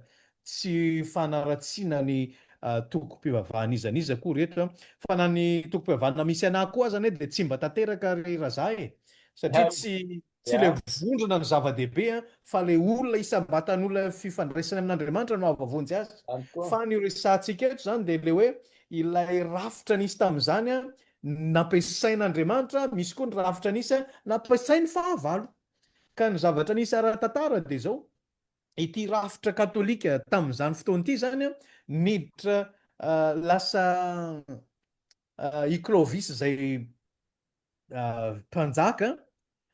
Tsy fanaratsiana ny tokom-pivavahan'iza n'iza akory eto fa na ny tokom-pivavahana misy anah koa aza anie dia tsy mba tanteraka ry Raza e! Satria tsy tsy ilay vondrona no zava-dehibe fa ilay olona isam-batan'olona fifandraisany amin'Andriamanitra no hahavoavonjy azy. Fa ny resahantsika eto izany dia ilay hoe ilay rafitra nisy tamin'izany nampiasain'Andriamanitra, misy koa ny rafitra nisy nampiasain'ny fahavalo. Ka ny zavatra nisy ara-tantara dia izao, ity rafitra katolika tamin'izany fotoana ity izany niditra lasa i Clovis izay mpanjaka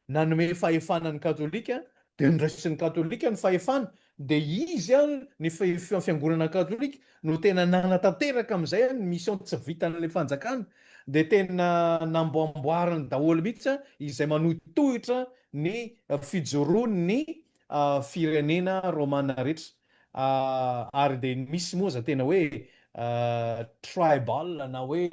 nanome fahefana ny katolika dia noraisin'ny katolika ny fahefana dia izy ny fiangonana katolika no tena nanatanteraka amin'izay ny mission tsy vitan'ilay fanjakana dia tena namboamboariny daholo mihitsy izay manohitohitra ny fijoroan'ny firenena romana rehetra ary dia misy moa aza tena hoe tribal na hoe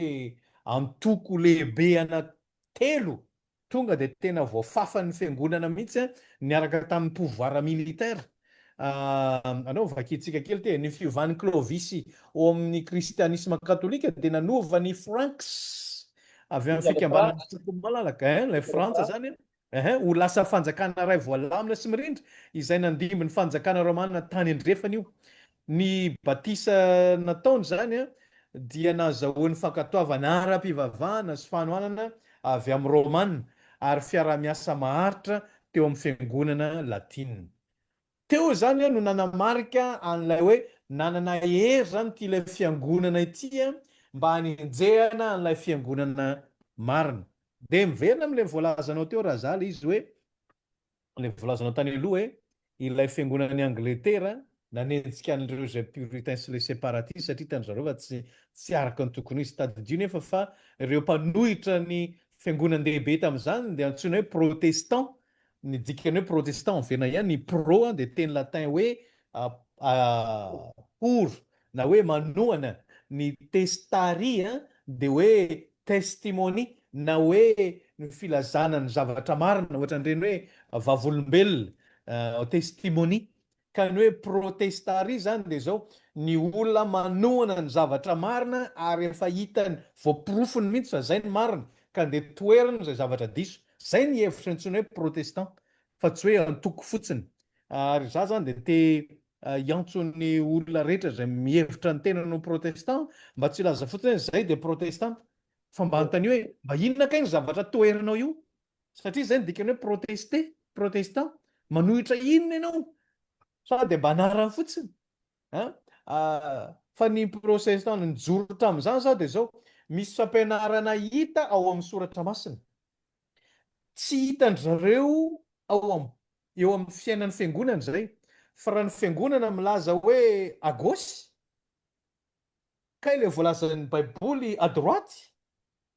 antoko lehibe anaktelo Tonga dia tena voafafan'ny fiangonana mihitsy niaraka tamin'ny pouvoir militaire. Anao vakintsika kely ity e, ny fiovan'i Clovis ao amin'ny kristianisma katolika dia nanova ny Franks avy amin'ny fikambanan'ny foko malalaka, hein, ilay Frantsa izany hein, ho lasa fanjakana iray voalamina sy mirindra izay nandimby ny fanjakana romana tany andrefana io. Ny batisa nataony izany dia nahazahoany fankatoavana ara-pivavahana sy fanohanana avy amin'ny Romana ary fiaraha-miasa maharitra teo amin'ny Fiangonana latina. Teo izany no nanamarika an'ilay hoe nanana hery izany ity ilay Fiangonana ity mba hanenjehana an'ilay Fiangonana marina. Dia miverina amin'ilay voalazanao teo Raza ilay izy hoe Ilay voalazanao tany aloha hoe ilay fiangonan'i Angletera nanenjika an'ireo izay puritains sy ilay separatistes satria hitan-dry zareo fa tsy tsy araka ny tokony ho izy. Tadidio nefa fa ireo mpanohitra ny fiangonan-dehibe tamin'izany dia antsoina hoe protestant. Ny dikan'ny hoe protestant miverina ihany, ny pro dia teny latin hoe pour na hoe manohana, ny testari dia hoe testimony na hoe ny filazana ny zavatra marina, ohatran'ireny hoe vavolombelona, testimony. Ka ny hoe protestari izany dia izao, ny olona manohana ny zavatra marina ary efa hitany, voaporofony mihitsy fa izay no marina, ka andeha toheriny izay zavatra diso. Izay ny hevitra antsoina hoe protestant, fa tsy hoe antoko fotsiny. Ary izaho izany dia te hiantso ny olona rehetra izay mihevitra ny tenany ho protestant, mba tsy hilaza fotsiny hoe izay dia protestanta, fa mba anontanio hoe mba inona kay ny zavatra toherinao io? Satria izay no dikany hoe protester, protestant, manohitra inona ianao? Sa dia mba anarany fotsiny? An? Fa ny protestant nijoro tamin'izany izao dia izao, misy fampianarana hita ao amin'ny soratra masina. Tsy hitan-dry zareo ao amin'ny eo amin'ny fiainan'ny fiangonana izay. Fa raha ny fiangonana milaza hoe à gauche, kay ilay voalazan'ny baiboly à droite,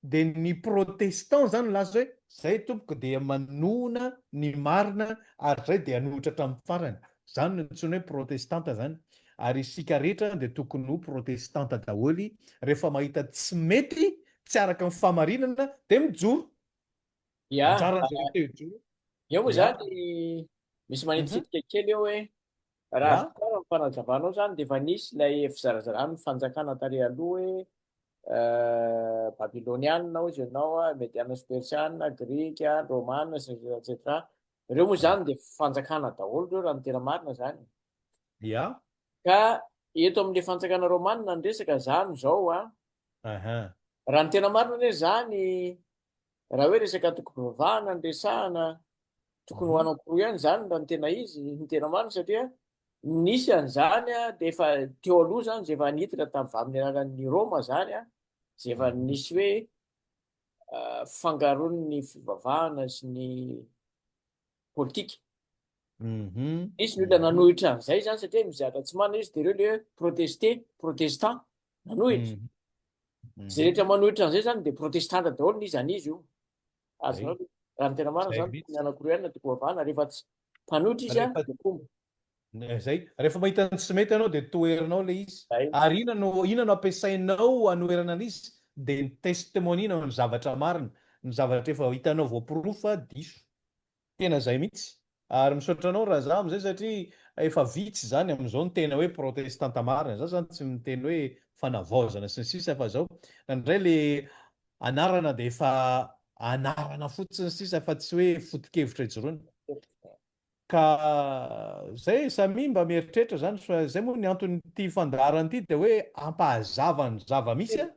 Dia ny protestant zany milaza hoe zay tompoko dia manohona ny marina ary zay dia hanohitra hatramin'ny farany. Zany no antsoina hoe protestanta zany. Ary isika rehetra dia tokony ho protestanta daholo rehefa mahita tsy mety, tsy araka ny fahamarinana dia mijoro. Ya, Anjaran'izay te hijoro. eo moa Ya. zany misy manitikitika kely eo hoe raha Ya. azoko tsara ny fanazavanao zany dia efa nisy ilay fizarazaràn'ny fanjakana tary aloha hoe Babyloniana hozy ianao, Mediana sy Persiana, Grika, Romana, sy ny sisa et cetera. Ireo moa izany dia fanjakana daholo ireo raha ny tena marina izany. Ya. Ka eto amin'ilay fanjakana Romana ny resaka izany izao a. Raha ny tena marina anie izany, raha hoe resaka antokom-pivavahana no resahana, tokony ho anankiroa ihany izany raha ny tena izy, ny tena marina satria nisy an'izany dia efa teo aloha izany izay efa niditra tamin'ny amin'ny alalan'ny Roma izany izay efa nisy hoe fangaron'ny fivavahana sy ny politika. Nisy ny olona nanohitra an'izay izany satria misy zavatra tsy marina izy dia ireo ilay hoe protester, protestant, nanohitra. Izay rehetra manohitra an'izay izany dia protestanta daholo n'iza n'iza io. Azonao raha ny tena marina izany tokony anankiroa ihany no tokony hoavahana rehefa tsy mpanohitra izy dia mpomba. Zay. Rehefa mahita ny tsy mety ianao dia toherinao ilay izy. Ary inona no inona no ampiasainao hanoherana an'izy? Dia ny testimony na ny zavatra marina, ny zavatra efa hitanao voaporofo fa diso. Tena zay mihitsy. Ary misaotra anao Raza amizay satria efa vitsy izany amin'izao ny tena hoe protestanta marina. Za zany tsy miteny hoe fanavaozana sy ny sisa fa zao ndraindray le anarana dia efa anarana fotsiny sisa fa tsy hoe foto-kevitra ijoroana. Ka zay samia mba mieritreritra zany fa zay moa ny anton'ity fandaharana ity dia hoe hampahazava ny zava-misy a!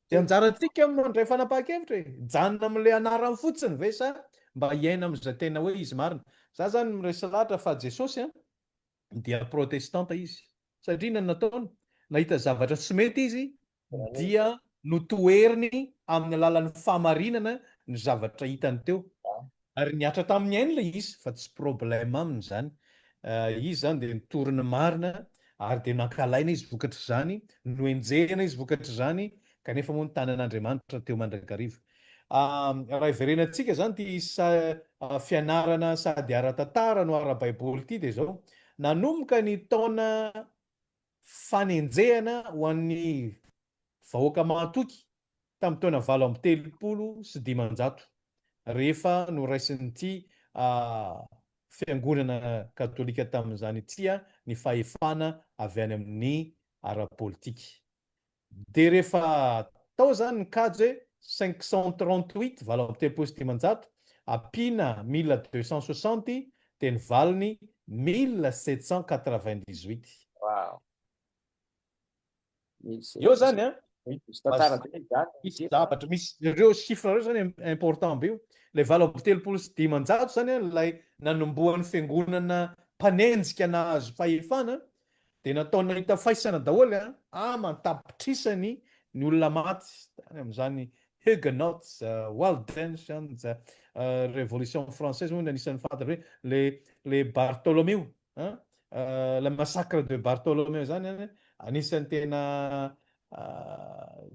Dia anjarantsika mandray fanapahan-kevitra e! Hijanona amin'ilay anarany fotsiny ve sa mba hiaina amin'izay tena hoe izy marina? Za zany miresy lahatra fa Jesosy an, dia protestanta izy. Satria inona no nataony? Nahita zavatra tsy mety izy dia notoheriny amin'ny alalan'ny fahamarinana ny zavatra hitany teo. Ary nihatra tamin'ny ainy ilay izy fa tsy problème aminy izany. Izy izany dia nitory ny marina ary dia nankahalaina izy vokatr'izany, nohenjehina izy vokatr'izany kanefa moa ny tanan'Andriamanitra teo mandrakariva. Raha hiverenantsika izany ity fianarana sady ara-tantara no ara-baiboly ity dia izao, nanomboka ny taona fanenjehana ho an'ny vahoaka mahatoky tamin'ny taona 538, rehefa noraisin'ity Fiangonana katolika tamin'izany ity ny fahefana avy any amin'ny ara-politika. Dia rehefa tao izany ny kajy hoe 538, 538, ampiana 1260 dia ny valiny 1798. Wow. Eo zany an, misy zavatra, misy ireo chiffre ireo zany important be io. Ilay 538 zany an, ilay nanombohan'ny fiangonana mpanenjika nahazo fahefana dia natao nahita faisana daholo an, aman-tapitrisany ny olona maty tany amin'izany Huguenots, Waldensians, Révolution française moa ny anisan'ny fantatra hoe le le Bartholomew an, le massacre de Bartholomew zany an, anisan'ny tena.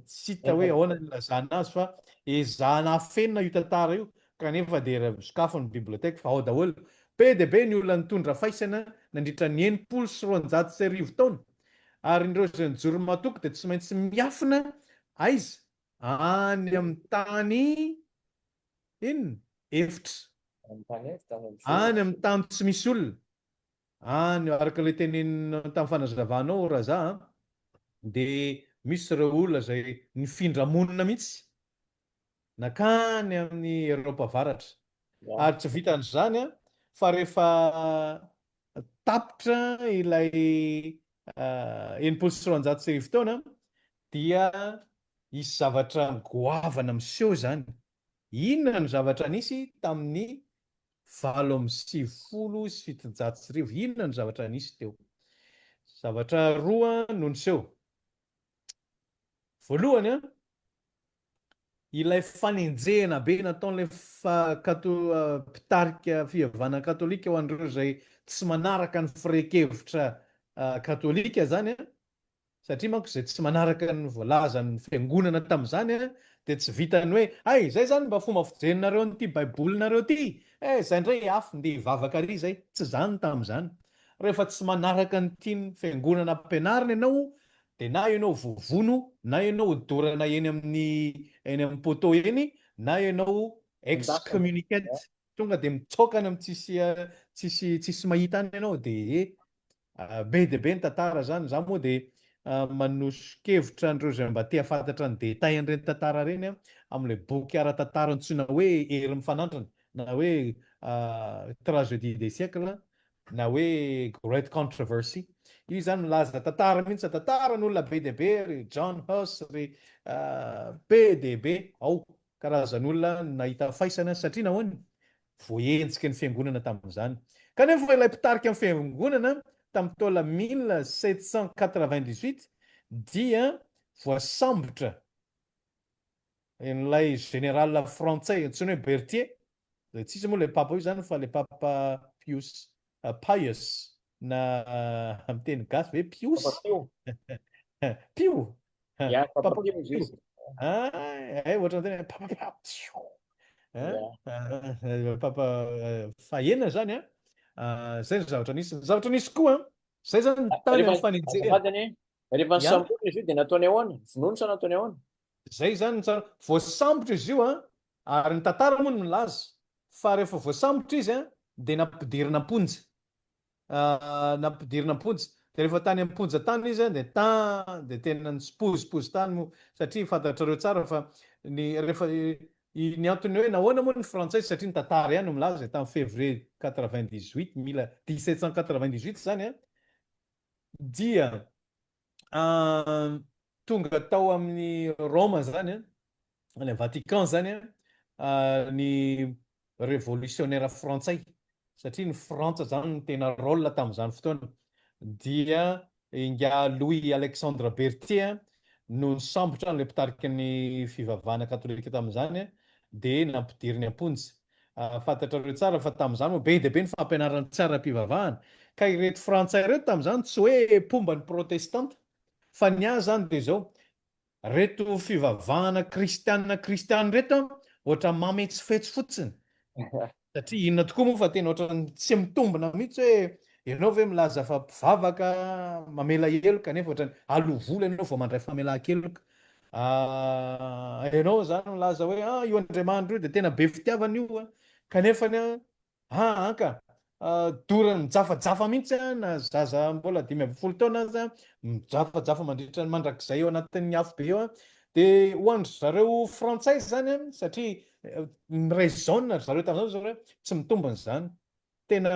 Tsy hita hoe ahoana ny ilazana azy fa ezahana afenina io tantara io kanefa dia sokafy ny bibliothèque fa ao daholo. Be dia be ny olona nitondra faisana nandritra ny 1260 taona ary ireo izay nijoro matoky dia tsy maintsy miafina aiza? Any amin'ny tany inona? Efitra. Any amin'ny tany tsy misy olona. Any, araka ilay teneninao tamin'ny fanazavanao Raza a, dia misy ireo olona izay nifindra monina mihitsy nankany amin'ny Eropa Avaratra. Ary tsy vitan'izany fa rehefa tapitra ilay 1260 taona dia hisy zavatra goavana miseho izany. Inona no zavatra nisy tamin'ny 1798? Inona no zavatra nisy teo? Zavatra roa no niseho. Voalohany, ilay fanenjehana be nataon'ilay mpitarika fivavahana katolika ho an'ireo izay tsy manaraka ny firehan-kevitra katolika izany, Satria manko izay tsy manaraka ny voalazan'ny fiangonana tamin'izany dia tsy vitan'ny hoe hay izay izany mba fomba fijerinareo an'ity baibolinareo ity eh izay indray afo ndeha hivavaka ary izay, tsy izany tamin'izany. Rehefa tsy manaraka ny tian'ny fiangonana ampianarina ianao dia na ianao voavono na ianao hodorana eny amin'ny eny amin'ny poteau eny na ianao excommuniqued tonga dia mitsoaka any amin'ny tsisy tsisy tsisy mahita any ianao dia Be dia be ny tantara zany, za moa dia manoso-kevitra an'ireo izay mba te hahafantatra ny détail an'ireny tantara ireny amin'ilay boky ara-tantara antsoina hoe Hery mifanandrina na hoe Tragédie des siècles na hoe Great Controversy. Io izany milaza tantara mihitsy, tantaran'olona be dia be, ry John Huss, ry be dia be ao. Karazan'olona nahita faisana satria nahoana? Voahenjika ny fiangonana tamin'izany. Kanefa ilay mpitarika ny fiangonana tamin'ny taona 1798 dia voasambotra ilay général frantsay antsoina hoe Berthier, izay tsy iza moa ilay papa io izany fa ilay papa Pius, Pius na amin'ny teny gasy ve Pius? Papa Pio. Pio. Ya, Papa Pio izy io. Ah, eh, ohatran'ny tena Papa Pio. Eh, Papa fahenina zany an. Ah, zay ny zavatra nisy. Ny zavatra nisy koa an, zay zany ny tany amin'ny fanenjehana. Azafady anie, rehefa nisamborina izy io dia nataony ahoana? Vonoiny sa nataony ahoana? Zay zany ny tsara. Voasambotra izy io an, ary ny tantara moa no milaza fa rehefa voasambotra izy an, dia nampidirina am-ponja. Nampidirina am-ponja. Dia rehefa tany am-ponja tany izy dia tan dia tena nitsipozipozy tany moa satria fantatrareo tsara fa ny rehefa ny antony hoe nahoana moa ny frantsay satria ny tantara ihany no milaza e, tamin'ny février 98 mila 1798 izany an, dia tonga tao amin'ny Roma izany an, any Vatican izany an, ny revolutionnaire frantsay satria ny Frantsa izany no tena rôle tamin'izany fotoana dia ingahy Louis Alexandre Berthier no nisambotra an'ilay mpitarika ny fivavahana katolika tamin'izany dia nampidiriny am-ponja. Fantatrareo tsara fa tamin'izany moa be dia be ny fampianarana tsy ara-pivavahana ka ireto frantsay ireto tamin'izany tsy hoe mpomba ny protestanta fa ny azy izany dia izao Reto fivavahana kristiana kristiana reto an, ohatran'ny mametsifetsy fotsiny. Satria inona tokoa moa fa tena ohatran'ny tsy mitombina mihitsy hoe ianao ve milaza fa mpivavaka mamela heloka nefa ohatran'ny aloa vola ianao vao mandray famelan-keloka. Ianao izany milaza hoe ah io Andriamanitra io dia tena be fitiavana io an, kanefany an Aa ka! Dorany mijafajafa mihitsy an, na zaza mbola 15 taona aza mijafajafa mandritra ny mandrakizay eo anatin'ny afobe eo an! Dia ho an-dry zareo frantsay izany an, satria mi-raisonne ry zareo tamin'izany zareo hoe tsy mitombina izany. Tena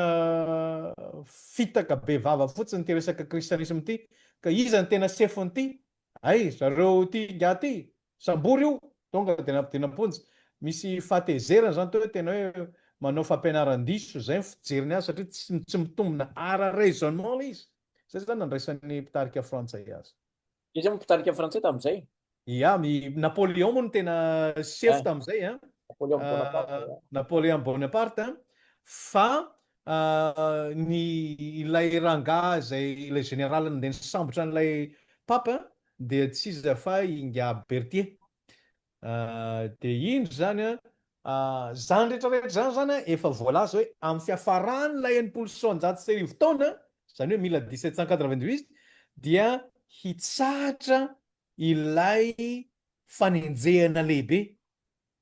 fitaka be vava fotsiny ity resaka kristianisma ity. Ka iza no tena sefon'ity? Hay zareo ity ingahy ity, sambory io, tonga dia nampidina am-ponja. Misy fahatezerana izany toa hoe tena hoe manao fampianaran-diso izay ny fijeriny azy satria tsy tsy mitombina ara-raisonnement ilay izy. Izay izany nandraisan'ny mpitarika frantsay azy. Iza moa mpitarika frantsay tamin'izay? Ya, i Napoléon moa no tena sefo tamin'izay an. Napoléon Bonaparte. Napoléon Bonaparte fa ny ilay rangahy izay ilay général nandeha nisambotra an'ilay pape. dia tsy iza fa Ingahy Berthier. Dia indro izany an, izany rehetra rehetra izany izany an, efa voalaza hoe amin'ny fiafaran'ilay 1260 taona, izany hoe mille dix-sept cent quatre-vingt-dix-huit, dia hitsahatra ilay fanenjehana lehibe.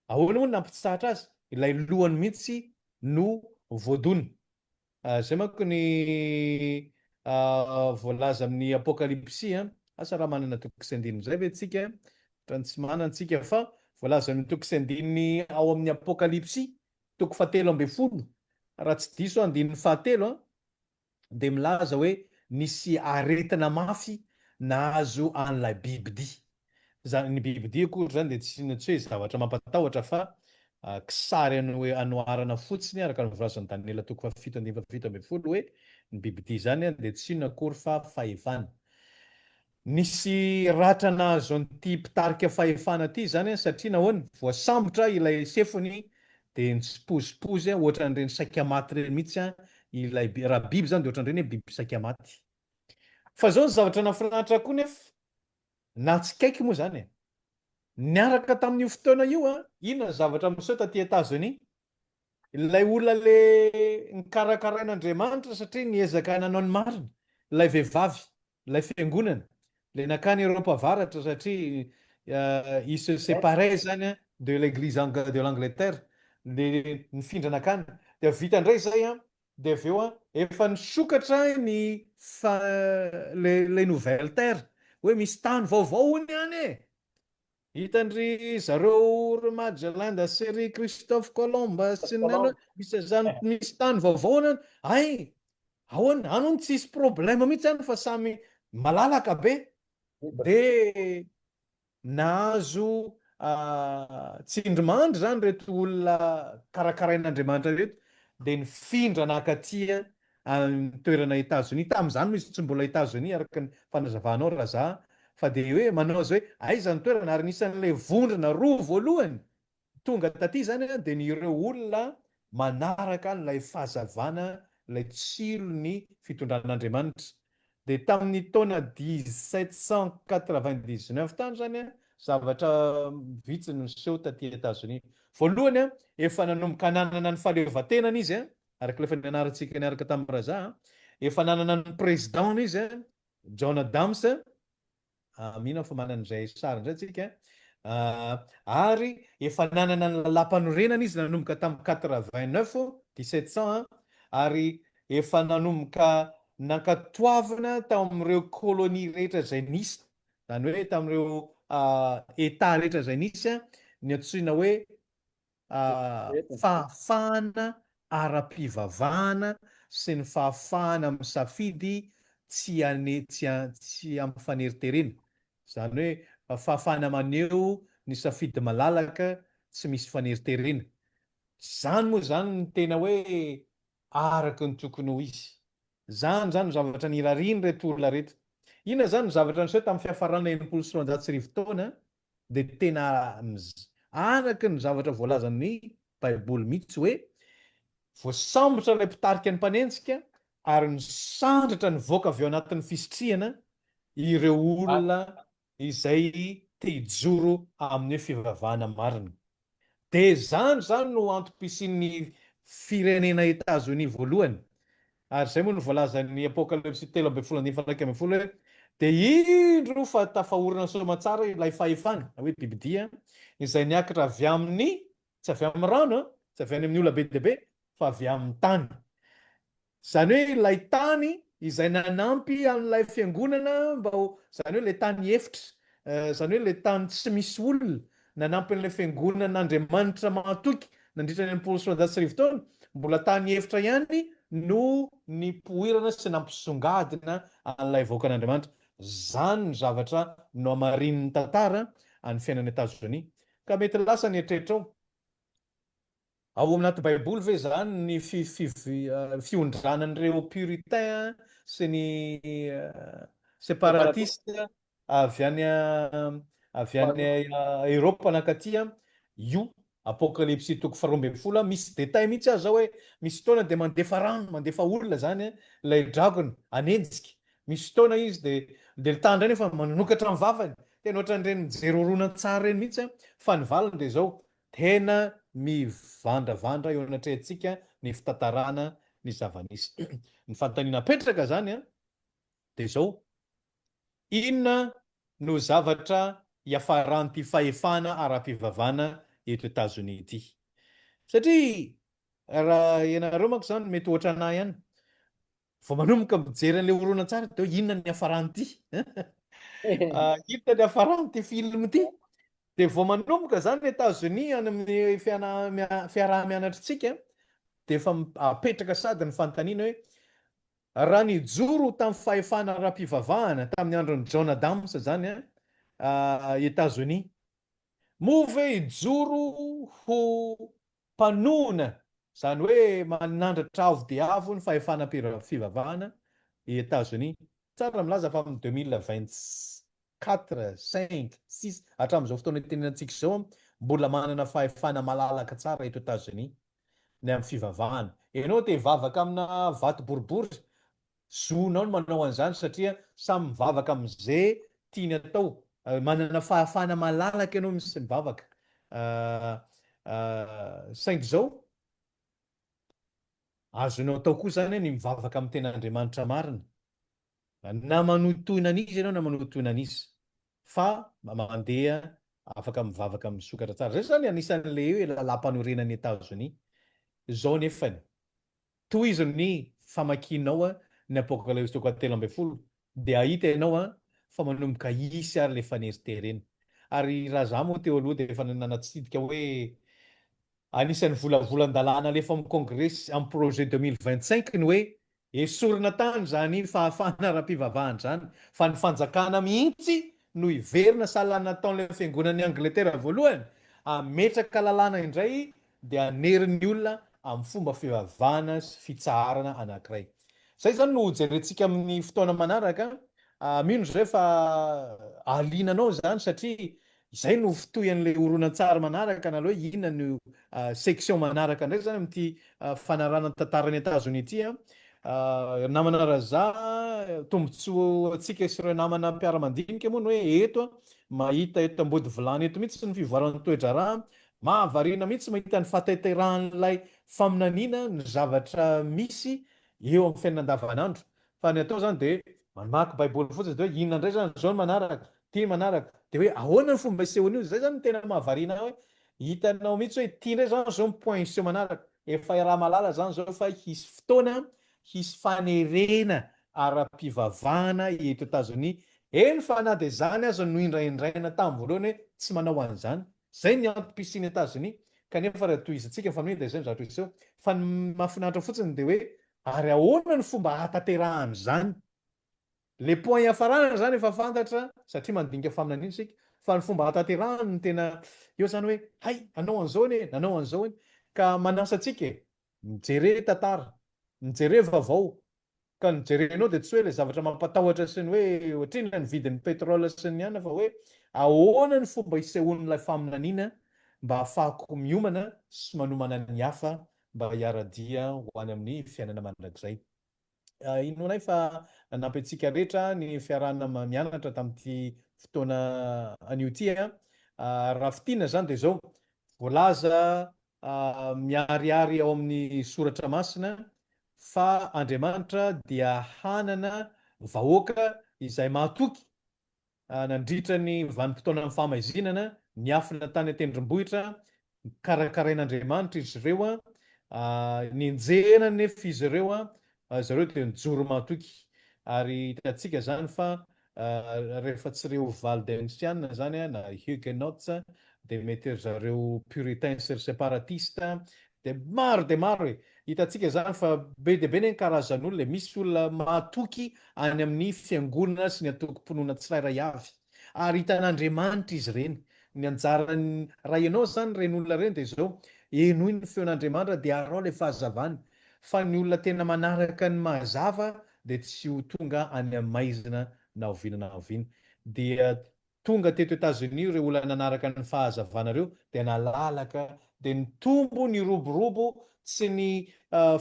Ahoana moa no nampitsahatra azy? Ilay lohany mihitsy no voadona. Izay manko ny voalaza amin'ny Apokalypsy an. Asa raha manana toko sy andininy izay ve tsika? Ohatran'ny tsy manana tsika fa voalaza amin'ny toko sy andininy ao amin'ny Apokalypsy, toko fahatelo ambin'ny folo, raha tsy diso aho andininy fahatelo an, dia milaza hoe nisy aretina mafy nahazo an'ilay bibidia. Izany, ny bibidia akory izany dia tsy inona tsy hoe zavatra mampatahotra fa kisary anoharana fotsiny araka ny voalazan'i Daniela toko fahafito andininy faha-17 hoe ny bibidia izany dia tsy inona akory fa fahefana. Nisy ratra nahazo an'ity mpitarika fahefana ity izany satria nahoana? Voasambotra ilay sefony dia nitsipozipozy ohatran'ireny saika maty ireny mihitsy ilay, raha biby izany dia ohatran'ireny hoe biby saika maty. Fa izao ny zavatra nahafinaritra koa nefa, nahatsikaiky moa izany e! Niaraka tamin'io fotoana io, inona ny zavatra miseho taty Etazonia? Ilay olona le nikarakarain'Andriamanitra satria niezaka nanao ny marina, ilay vehivavy, ilay fiangonana, ilay nankany Eoropa Avaratra satria il se séparait zany de l'église de l'Angleterre, le nifindra nankany. Dia vita indray izay an, dia avy eo an, efa nisokatra ny fa le le nouvelle terre, hoe misy tany vaovao hono any e! Hitan-dry zareo ry Magellan sy ry Christophe Colomb sy ny hoe misy zany misy tany vaovao any, hay! Ahoana? Any hono tsisy problème mihitsy any fa samy malalaka be. Dia nahazo tsindrimandry izany ireto olona karakarain'Andriamanitra ireto dia nifindra nankaty amin'ny toerana Etazonia, tamin'izany moa izy tsy mbola Etazonia araka ny fanazavanao Raza, fa dia hoe manao azy hoe aiza ny toerana ary anisan'ilay vondrona roa voalohany tonga taty izany dia ny ireo olona manaraka an'ilay fahazavana, ilay tsilon'ny fitondran'Andriamanitra. Dia tamin'ny taona 1799 tany izany, zavatra vitsy no niseho taty Etazonia. Voalohany, efa nanomboka nanana ny fahaleovantenany izy, araka ilay efa nianarantsika niaraka tamin'i Raza, efa nanana ny président-ny izy, John Adams, mino aho fa manana izay sary indray tsika, ary efa nanana ny lalàmpanorenana izy nanomboka tamin'ny 89, 1700, ary efa nanomboka nankatoavina tao amin'ireo colonie rehetra izay nisy, izany hoe tamin'ireo État rehetra izay nisy, ny antsoina hoe fahafahana ara-pivavahana sy ny fahafahana misafidy tsy tsy tsy amin'ny faneriterena. Izany hoe fahafahana maneho ny safidy malalaka tsy misy faneriterena. Izany moa izany no tena hoe araka ny tokony ho izy. Izany izany no zavatra nirarian'ireto olona ireto. Inona izany no zavatra niseho tamin'ny fiafarana 1260 taona dia tena araka ny zavatra voalazan'ny Baiboly mihitsy hoe voasambotra ilay mpitarika ny mpanenjika ary nisandratra nivoaka avy ao anatin'ny fisitrihana ireo olona izay te hijoro amin'ny hoe fivavahana marina. Dia izany izany no antom-pisian'ny firenena Etazonia voalohany. Ary izay moa no voalazan'ny Apokalypsy 13 andininy faha-11 hoe, Dia indro fa tafaorina soamantsara ilay fahefana, na hoe bibidia, izay niakatra avy amin'ny, tsy avy amin'ny rano, tsy avy any amin'ny olona be dia be, fa avy amin'ny tany. Izany hoe ilay tany izay nanampy an'ilay fiangonana mba ho, izany hoe ilay tany efitra, izany hoe ilay tany tsy misy olona, nanampy an'ilay fiangonan'Andriamanitra mahatoky nandritra ny 1260 taona, mbola tany efitra ihany no nipoirana sy nampisongadina an'ilay vahoakan'Andriamanitra. Izany no zavatra nohamarinin'ny tantara an'ny fiainan'i Etazonia. Ka mety lasa ny eritreritrao. Ao anaty baiboly ve izany ny fiondranan'ireo puritains sy ny separatistes avy any avy any Europe nankaty io Apokalypsy toko faharoa ambin'ny folo misy détail mihitsy aza hoe misy fotoana dia mandefa rano mandefa olona izany ilay dragona hanenjika misy fotoana izy dia. Dia ny tany indray nefa manokatra ny vavany. Tena ohatran'ireny mijery horonantsary ireny mihitsy an. Fa ny valiny dia izao, tena mivandravandra eo anatrehantsika ny fitantarana ny zava-nisy. Ny fanontaniana apetraka izany an, dia izao, inona no zavatra hiafaran'ity fahefana ara-pivavahana eto Etazonia ity? Satria raha ianareo manko izany mety ohatran'ahy ihany, Vao manomboka mijery an'ilay horonantsary dia hoe inona ny hiafaran'ity? Inona ny hiafaran'ity film ity? Dia vao manomboka izany Etazonia any amin'ny fiaraha-mianatritsika dia efa apetraka sady ny fanontaniana hoe raha nijoro tamin'ny fahefana ara-pivavahana tamin'ny andron'i John Adams izany Etazonia, moa ve hijoro ho Mpanohana, izany hoe manandratra avo dia avo ny fahefana fivavahana i Etazonia. Tsara ny milaza fa amin'ny 2024, cinq, six, hatramin'izao fotoana itenenantsika izao, mbola manana fahefana malalaka tsara eto Etazonia ny amin'ny fivavahana. Ianao te hivavaka amina vato boribory, Zonao ny manao an'izany satria samy mivavaka amin'ze tiany atao. Manana fahafahana malalaka ianao misy mivavaka. Saingy izao, azonao atao koa izany ny mivavaka amin'ny tena Andriamanitra marina. Na manohintohina an'iza ianao na manohintohina an'iza. Fa mandeha afaka mivavaka misokatra tsara. Izay izany anisan'ilay hoe lalàmpanorenan'i Etazonia. Izao nefany, Tohizo ny famakianao ny Apokalypsy toko fahatelo ambin'ny folo dia hahita ianao fa manomboka hisy ary ilay faneriterena. Ary raha za moa teo aloha dia efa nanatsidika hoe anisan'ny volavolan-dalàna alefa amin'ny kongresy amin'ny projet 2025 ny hoe esorina tany izany fahafahana ara-pivavahana izany fa ny fanjakana mihitsy no hiverina sahala nataon'ilay fiangonan'i Angletera voalohany hametraka lalàna indray dia hanery ny olona amin'ny fomba fivavahana sy fitsaharana anankiray. Izay izany no hojerentsika amin'ny fotoana manaraka. Mino izay fa hahaliana anao izany satria izay no fitohy an'ilay horonantsary manaraka na hoe inona no section manaraka indray izany amin'ity fanarahana ny tantaran'i Etazonia ity. Ry namana Raza, tombontsoa antsika sy ireo namana mpiara-mandinika moa ny hoe eto mahita eto ambody vilany eto mihitsy ny fivoaran'ny toe-draharaha. Mahavariana mihitsy mahita ny fahatanterahan'ilay faminaniana ny zavatra misy eo amin'ny fiainana andavanandro. Fa ny atao izany dia mamaky baiboly fotsiny dia hoe inona indray izany izao ny manaraka, ity ny manaraka, dia hoe ahoana ny fomba isehoan'io? Izay izany no tena mahavariana ahy hoe hitanao mihitsy hoe ity indray izany izao ny point hiseho manaraka. Efa iaraha-mahalala izany izao fa hisy fotoana hisy fanerena ara-pivavahana eto Etazonia. Eny fa na dia izany aza nohindrahindraina tamin'ny voalohany hoe tsy manao an'izany. Izay ny antom-pisian'i Etazonia, kanefa raha tohizantsika ny fanohizana dia izay no zavatra hiseho. Fa ny mahafinaritra fotsiny dia hoe ary ahoana ny fomba hahatanterahana izany? Le point hiafarana izany efa fantatra satria mandinika faminaniana isika, fa ny fomba hahatanterahana no tena eo izany hoe hay hanao an'izao anie, nanao an'izao anie. Ka manasa antsika e, mijere tantara, mijere vaovao, Ka ny jerenao dia tsy hoe ilay zavatra mampatahotra sy ny hoe ohatrinona ny vidin'ny pétrole sy ny anona fa hoe ahoana ny fomba isehoan'ilay faminaniana mba hahafahako miomana sy manomana ny hafa mba hiara-dia ho any amin'ny fiainana mandrakizay. Inoanay fa nanampy antsika rehetra ny fiarahana mianatra tamin'ity fotoana anio ity. Raha fintinina izany dia izao, voalaza miharihary ao amin'ny Soratra Masina fa Andriamanitra dia hanana vahoaka izay mahatoky nandritra ny vanim-potoanan'ny fahamaizinana, niafina tany an-tendrombohitra, nokarakarain'Andriamanitra izy ireo, nenjehina anefa izy ireo, zareo dia nijoro mahatoky. Ary hitantsika izany fa Rehefa tsy ireo Waldensiana izany na Huguenots dia mety ry zareo Puritains sy ry Separatistes dia maro dia maro e! Hitantsika izany fa be dia be anie ny karazan'olona e! Misy olona mahatoky any amin'ny fiangonana sy ny antokom-pinoana tsirairay avy ary hitan'Andriamanitra izy ireny. Ny anjaran'ny, raha ianao izany ireny olona ireny dia izao, henoy ny feon'Andriamanitra dia araho ilay fahazavany fa ny olona tena manaraka ny mazava dia tsy ho tonga any amin'ny maizina na oviana na oviana. Dia tonga teto Etazonia ireo olona nanaraka ny fahazavana ireo dia nalalaka, dia nitombo niroborobo, tsy ny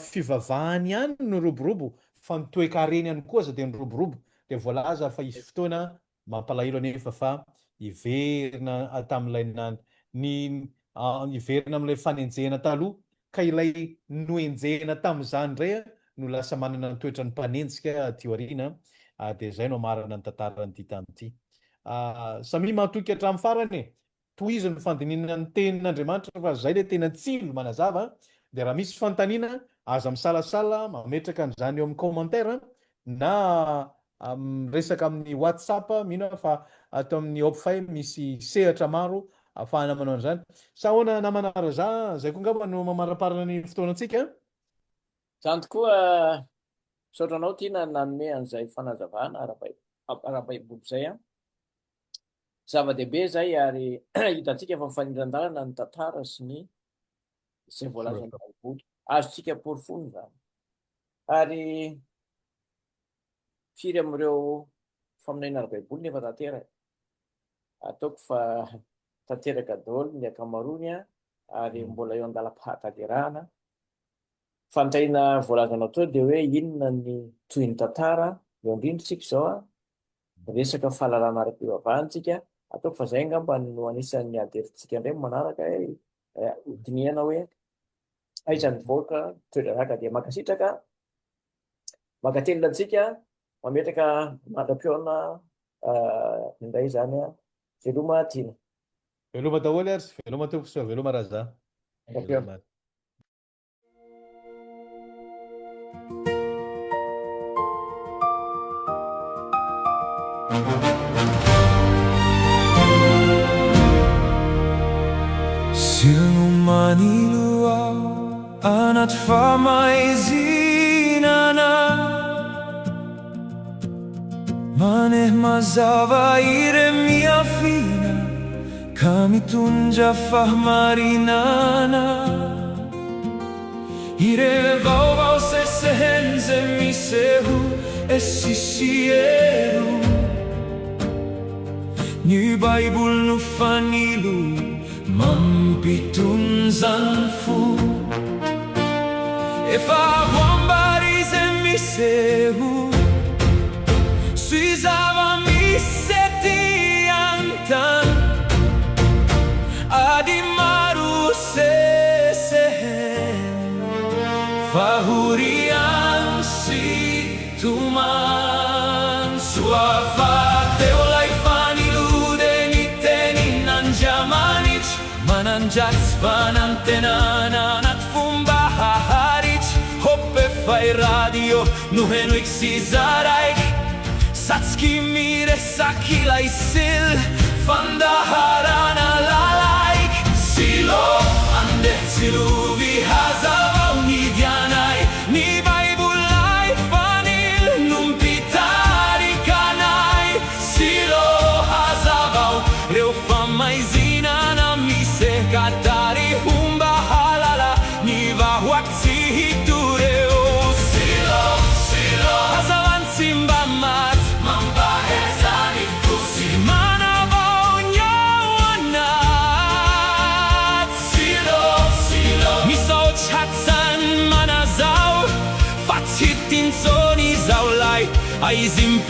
fivavahany ihany no niroborobo fa ny toekareny ihany koa aza dia niroborobo. dia voalaza fa hisy fotoana mampalahelo anefa fa hiverina tamin'ilay ny hiverina amin'ilay fanenjehana taloha ka ilay nohenjehina tamin'izany indray no lasa manana ny toetran'ny mpanenjika aty aoriana ary dia izay no hamarana ny tantaran'ity tany ity. Samia mahatoky hatramin'ny farany e! Tohizo ny fandinihana ny tenin'Andriamanitra fa zay le tena tsilo manazava dia raha misy fanontaniana aza misalasala mametraka an'izany eo amin'ny commentaire na miresaka amin'ny WhatsApp mino aho fa ato amin'ny Hopfay misy sehatra maro ahafahana manao an'izany. Sa ahoana namana Raza, zay koa angamba no mamaraparana ny fotoanantsika. Zany tokoa, misaotra anao Tiana nanome an'izay fanazavana ara-baiboly izay an. Zava-dehibe izay ary hitantsika fa mifanindran-dalana ny tantara sy ny izay voalazan'ny Baiboly. Azontsika porofoina izany. Ary firy amin'ireo faminaniana ara-baiboly nefa tanteraka? Ataoko fa tanteraka daholo ny ankamaroany ary mbola eo an-dalam-pahatanterahana. Fanontaniana voalazanao teo dia hoe inona ny tohin'ny tantara? Eo indrindra isika izao Resaka fahalalana ara-pivavahana tsika, ataoko fa zay angamba no anisan'ny ady hevitsika indray manaraka hoe hodinihana hoe aiza ny voaka toe-draharaha ka dia mankasitraka, mankatelina antsika, mametraka mandra-pihaona indray izany an. Veloma Tiana. Veloma daholo ary, veloma tompoko sy veloma Raza. Mandra-pihaona. Manilo aho anaty fahamaizinana Maneho mazava ireo miafina Ka mitondra fahamarinana Ireo vaovao seseheny zay miseho esy sy eroa Ny baiboly no fanilo mampitony zany fo Efa voambara izay miseho Sy zava-misy ety an-tany Ady maro sesehena Fahorian sy tomany Soa fa teo lay fanilo de nitenin'Andriamanitra Manan-dratsy fanantenana anaty fomba haharitra Hope fay radio nohenoiko sy zaraiko Satsiky miresak'ilay sil fandaharana lalaiko Silo andeha tsilovy hazavao ny dianay Ny baibolay fanilo no mpitarika anay Silo hazavao reo famaizinana miseka tariho mba halala ny vahoak tsy hitoreo Silo Silo hazavany tsy mba maty Mampahereza ny fo sy manavao ny ao anaty Silo Silo misaotra hatrany manazao fa tsy hita intsony izao lay aizim-.